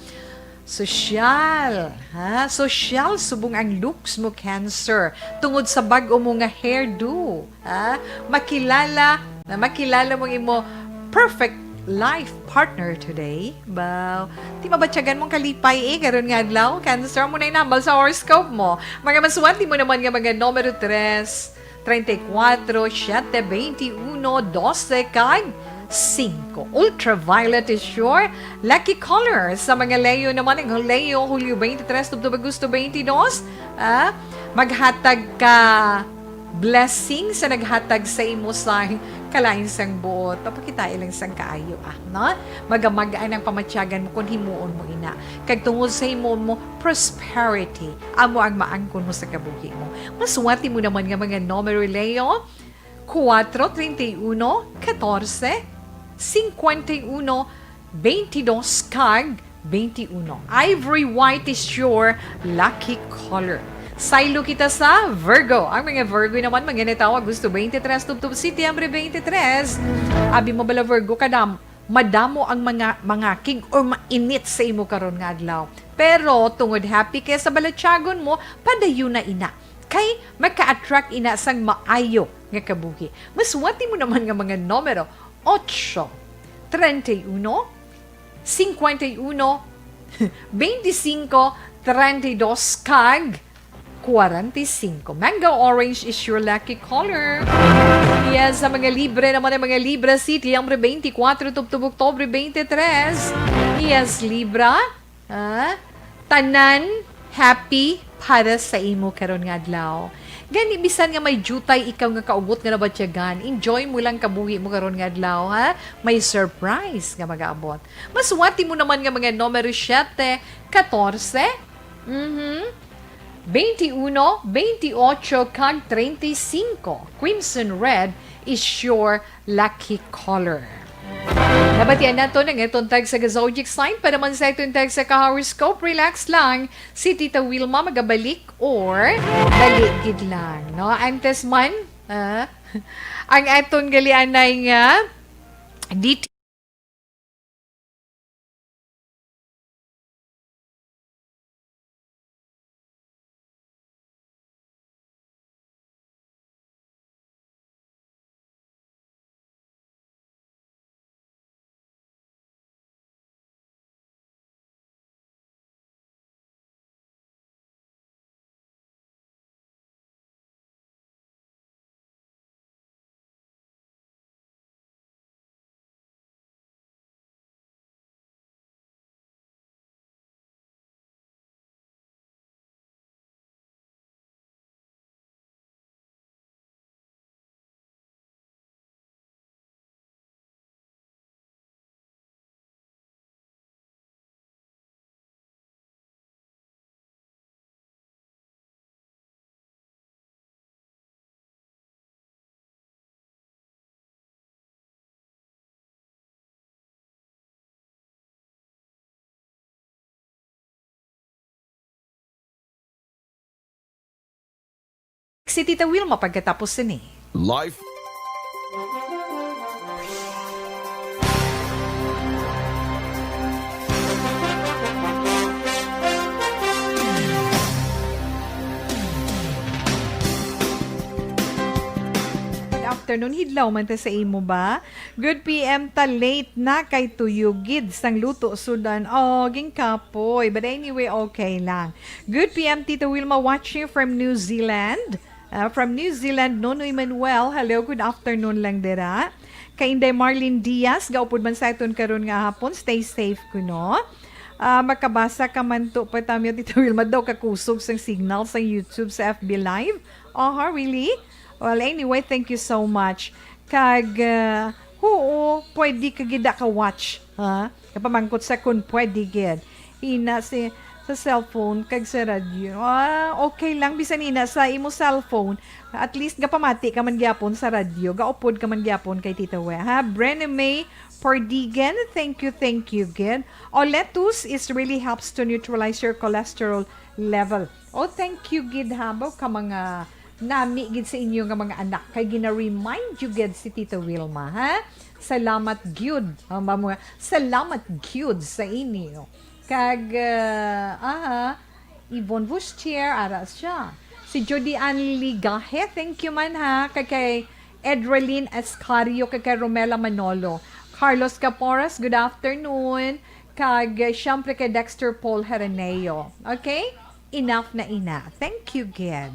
Sosyal, ha? Sosyal subong ang looks mo, Cancer. Tungod sa bag-o mo nga hairdo, ha? Makilala, na makilala mo ang imo perfect life partner today. Ba, ti mabatyagan mong kalipay eh, karon nga adlaw. Cancer mo na inambal sa horoscope mo. Mga maswati mo naman nga mga numero tres, treinta y cuatro, siete, veintiuno, doce, kag cinco. Ultraviolet is your lucky color. Sa mga Leo naman, ang Leo, Hulyo twenty-three, tubtob Agosto twenty-two, ah, maghatag ka blessing sa naghatag sa imo sang kalain sang buot. Papakita ilang sang kaayo, ah, no? Magamag-an ang pamatyagan mo kung himuon mo ina. Kag tungod sa himuon mo, prosperity, amo ang maangkon mo sa kabuhi mo. Maswati mo naman nga mga numero, Leo, cuatro, treinta y uno, catorce, cincuenta y uno, veintidós, kag veintiuno. Ivory white is your lucky color. Saylo kita sa Virgo. Ang mga Virgo naman, mga natawa, Agosto twenty-three, tubtob Setyembre twenty-three. Abi mo bala, Virgo, kadam, madamo ang mga mangakig or mainit sa imo karon nga adlaw. Pero tungod happy kay sa balatyagon mo, padayon na ina. Kay maka-attract ina sang maayo nga kabuhi. Maswati mo naman nga mga numero, ocho, treinta y uno, cincuenta y uno, veinticinco, treinta y dos, kag cuarenta y cinco. Mango orange is your lucky color. Yes, sa mga Libra naman, ang mga Libra, Setyembre twenty-four, tubtob Oktubre twenty-three. Yes, Libra. Ah, tanan happy para sa imo karon nga adlaw. Gani, bisan nga may diutay ikaw nga kaugot nga nabatyagan, enjoy mo lang kabuhi mo karon nga adlaw, ha? May surprise nga mag-aabot. Maswati mo naman nga mga numero siete, katorse, mhm, veintiuno, veintiocho, kag treinta y cinco. Crimson red is your lucky color. Nabatian naton ang aton tagsa ka zodiac sign. Para man sa aton tagsa ka horoscope, relax lang. Si Tita Wilma magabalik or dali gid lang, no? Antes man, ah, ang aton gali anay nga detail. Si Tita Wilma pagkatapos sini. Life. afternoon. Hidlaw man ta sa imo ba? Good P M ta, late na kay tuyo gid sang luto sudan. Oh, ginkapoy. But anyway, okay lang. Good P M, Tita Wilma, watching from New Zealand. Ah, from New Zealand, Nonoy Manuel. Hello, good afternoon lang dira. Kay Inday Marlene Diaz, gaupod man sa aton karon nga hapon. Stay safe kuno. Ah, makabasa ka man to pa, Tita Wilma, daw kakusog sang signal sa YouTube, sa F B Live. Aha, really? Well, anyway, thank you so much. Kag, ah, oo, pwede ka gid ka watch, ha? Kapamangkot sa kun pwede gid. Ina si, sa cellphone kag sa radyo. Ah, okay lang bisan ina sa imo cellphone. At least gapamati ka man gyapon sa radyo, gaupod ka man gyapon kay Tita We, ha? Brenna May Pardigan, thank you, thank you gid. Oh, lettuce is really helps to neutralize your cholesterol level. Oh, thank you gid, ha, ba, ka mga nami gid sa inyo nga mga anak kay gina-remind you gid si Tita Wilma, ha? Salamat gyud. Ah, ba mo, salamat gyud sa inyo. Kag, ah, aha, Yvonne Vustier, ara siya. Si Judy Ann Ligahe, thank you man, ha. Kag kay Edralyn Escario, kag kay Romela Manolo. Carlos Caporas, good afternoon. Kag, eh, siyempre kay Dexter Paul Hereneo. Okay? Enough na ina. Thank you, gid.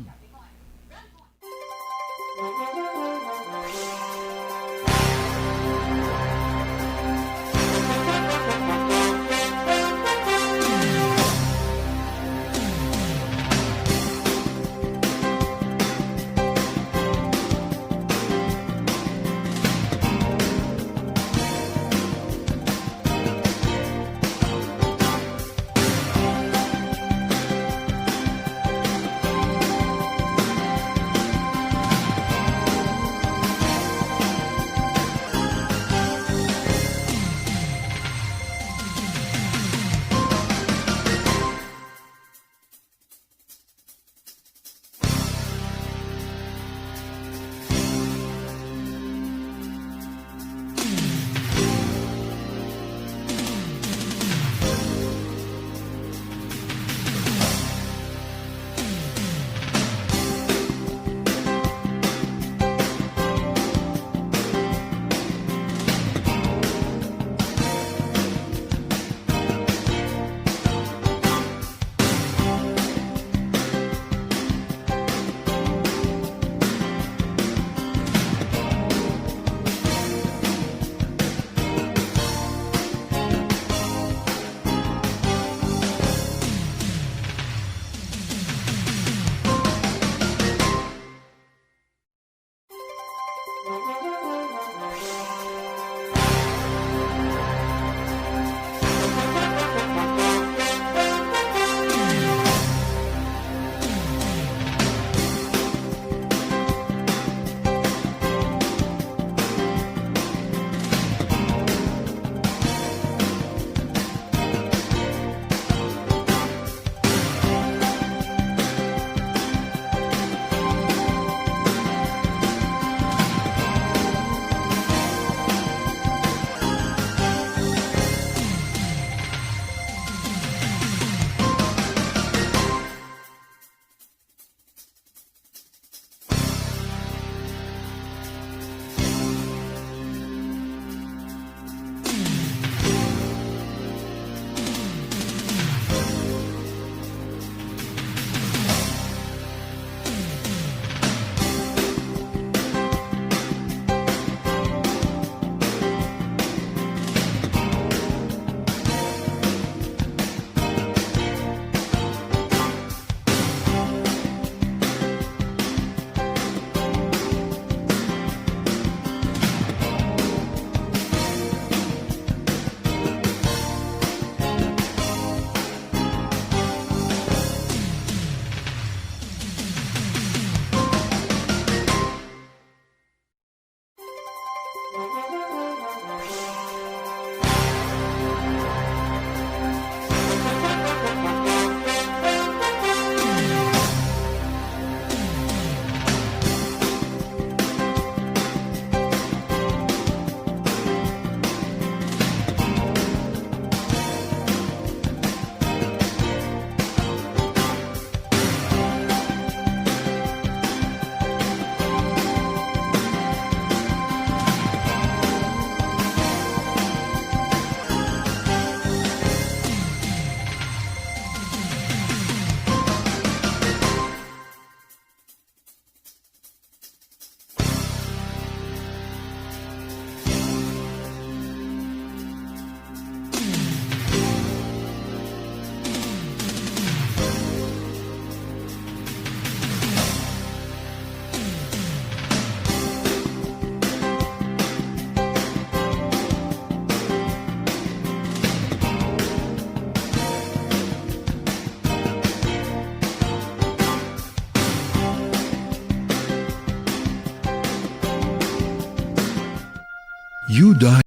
You died,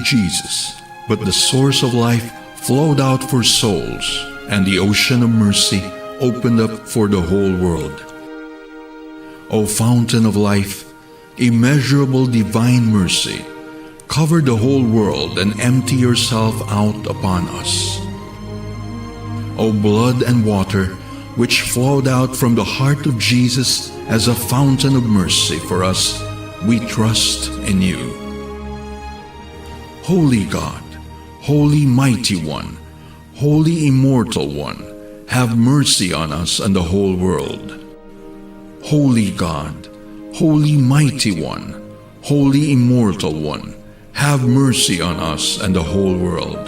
Jesus, but the source of life flowed out for souls, and the ocean of mercy opened up for the whole world. O fountain of life, immeasurable divine mercy, cover the whole world and empty yourself out upon us. O blood and water, which flowed out from the heart of Jesus as a fountain of mercy for us, we trust in you. Holy God, Holy Mighty One, Holy Immortal One, have mercy on us and the whole world. Holy God, Holy Mighty One, Holy Immortal One, have mercy on us and the whole world.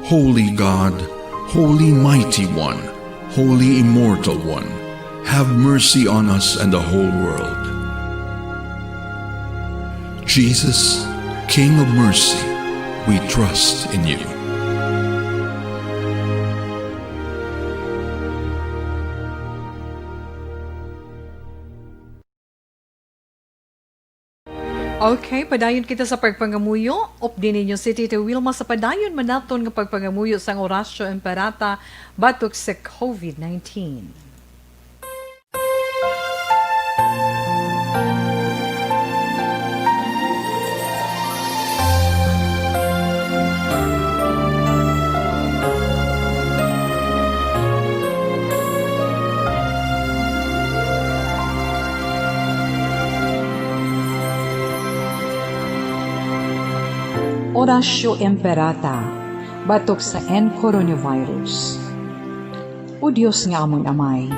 Holy God, Holy Mighty One, Holy Immortal One, have mercy on us and the whole world. Jesus, King of mercy, we trust in you. Okay, padayon kita sa pagpangamuyo. Updi ninyo si Tita Wilma sa padayon man naton nga pagpangamuyo sang Oratio Imperata batok sa covid nineteen. Oratio Imperata, batok sa N coronavirus. O Dios nga amon Amay,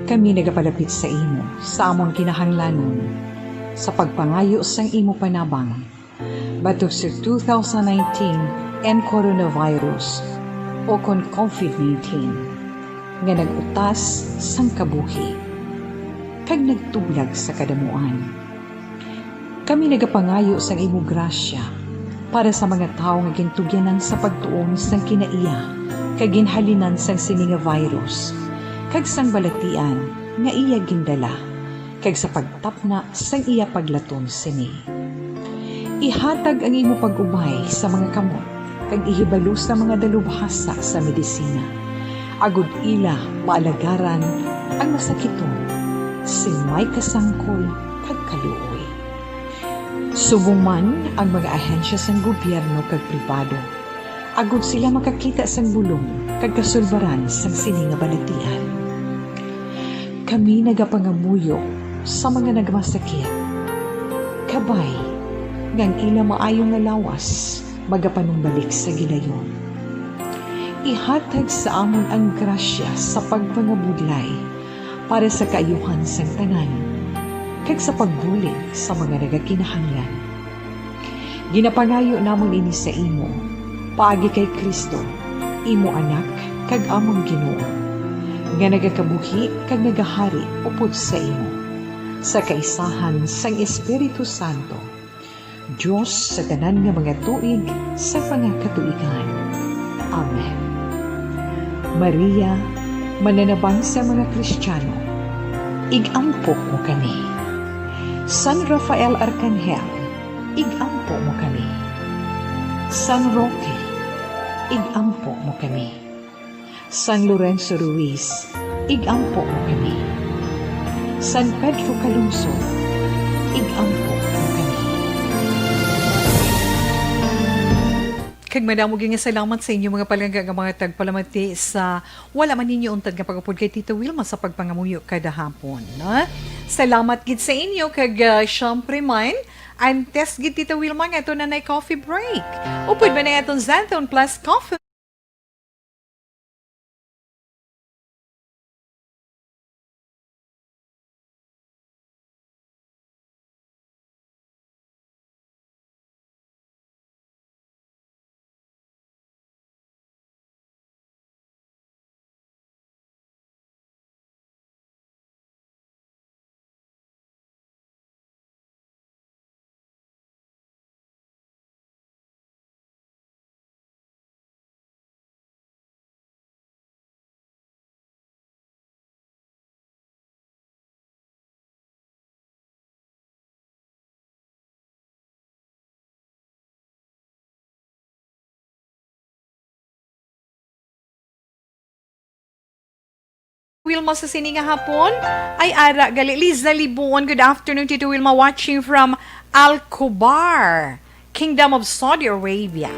kami nagapalapit sa imo sa amon kinahanglanon sa pagpangayo sang imo panabang batok sa two thousand nineteen N coronavirus, o kon covid nineteen, nga nag-utas sang kabuhi kag nagtublag sa kadamuan. Kami nagapangayo sang imo grasya para sa mga tawo nga gintugyanan sa pagtuon sang kinaiya kag ginhalinan sang sini nga virus, kag sang balatian nga iya gindala, kag sa pagtapna sang iya paglaton sini. Ihatag ang imo pag-ubay sa mga kamot kag ihibalo sa mga dalubhasa sa medisina, agod ila maalagaran ang masakiton sing may kasangkol kag kaluoy. Subong man ang mga ahensya sang gobyerno kag pribado, agod sila makakita sang bulong kag kasulbaran sang sini nga balatian. Kami nagapangamuyo sa mga nagmasakit. Kabay nga ang ila maayo nga lawas magapanumbalik sa gilayon. Ihatag sa amon ang grasya sa pagpangabudlay para sa kaayuhan sang tanan, kag sa pagbulig sa mga nagakinahanglan. Ginapangayo namon ini sa imo, paagi kay Cristo, imo Anak kag amon Ginoo, nga nagakabuhi kag nagahari upod sa imo, sa kaisahan sang Espiritu Santo, Dios sa tanan nga mga tuig sa mga katuigan. Amen. Maria, mananabang sa mga Kristiyano, ig-ampo mo kami. San Rafael Arkanghel, ig-ampo mo kami. San Roque, ig-ampo mo kami. San Lorenzo Ruiz, ig-ampo mo kami. San Pedro Calungsod, ig-ampo mo kami. Kag madamo gid nga salamat sa inyo mga palangga nga mga tagpalamati sa wala man ninyo untad nga pag-upod kay Tita Wilma sa pagpangamuyo kada hapon, no? Salamat gid sa inyo kag, ah, syempre man, antes gid Tita Wilma nga ato na nay coffee break. Upod man ang aton Xanthone Plus Coffee. Wilma sa sini nga hapon? Ay, ara, gali. Liza Libuon, good afternoon, Tito Wilma, watching from Al Khobar, Kingdom of Saudi Arabia.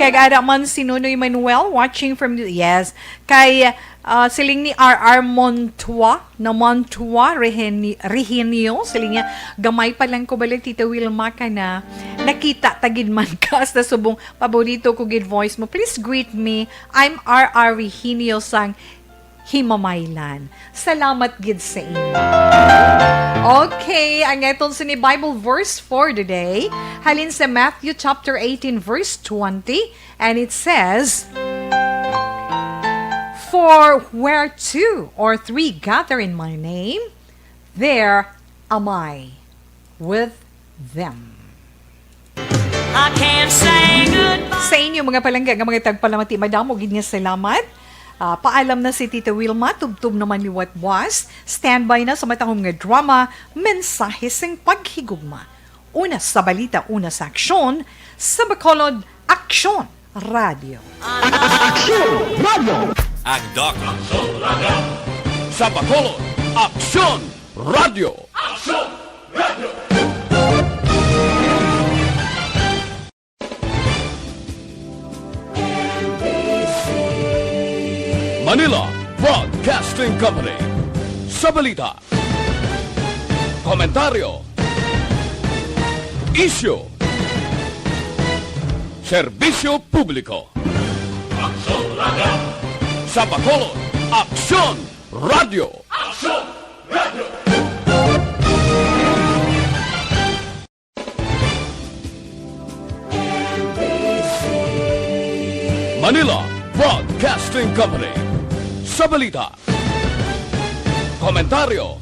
Kay ara man si Nonoy Manuel, watching from, yes. Kay, ah, siling ni R R Montua, na Montua, Reheni-, Rehenio, siling niya, gamay pa lang ko balik, Tito Wilma, ka na. Nakita ta gid man ka sa subong, paborito ko gid voice mo. Please greet me. I'm R R Rehenio sang Himamaylan. Salamat gid sa inyo. Okay, ang aton sini Bible verse for the day, halin sa Matthew chapter eighteen, verse twenty, and it says, "For where two or three gather in my name, there am I with them." I can't say goodbye. Sa inyo, mga palangga nga mga tagpalamati, madamo gid nga salamat. Ah, paalam na si Tita Wilma, tubtob naman liwat buas. Standby na sa matahom nga drama, Mensahe sing Paghigugma. Una sa balita, una sa aksyon, sa Bacolod, Aksyon Radio. Aksyon Radio. Ang Doc. Sa Bacolod, Aksyon Radio. Manila Broadcasting Company. Sa balita, komentaryo, isyu, serbisyo publiko. Aksyon Radio. Sa Bacolod, Aksyon Radio. Aksyon Radio. Manila Broadcasting Company. Sa balita, komentaryo,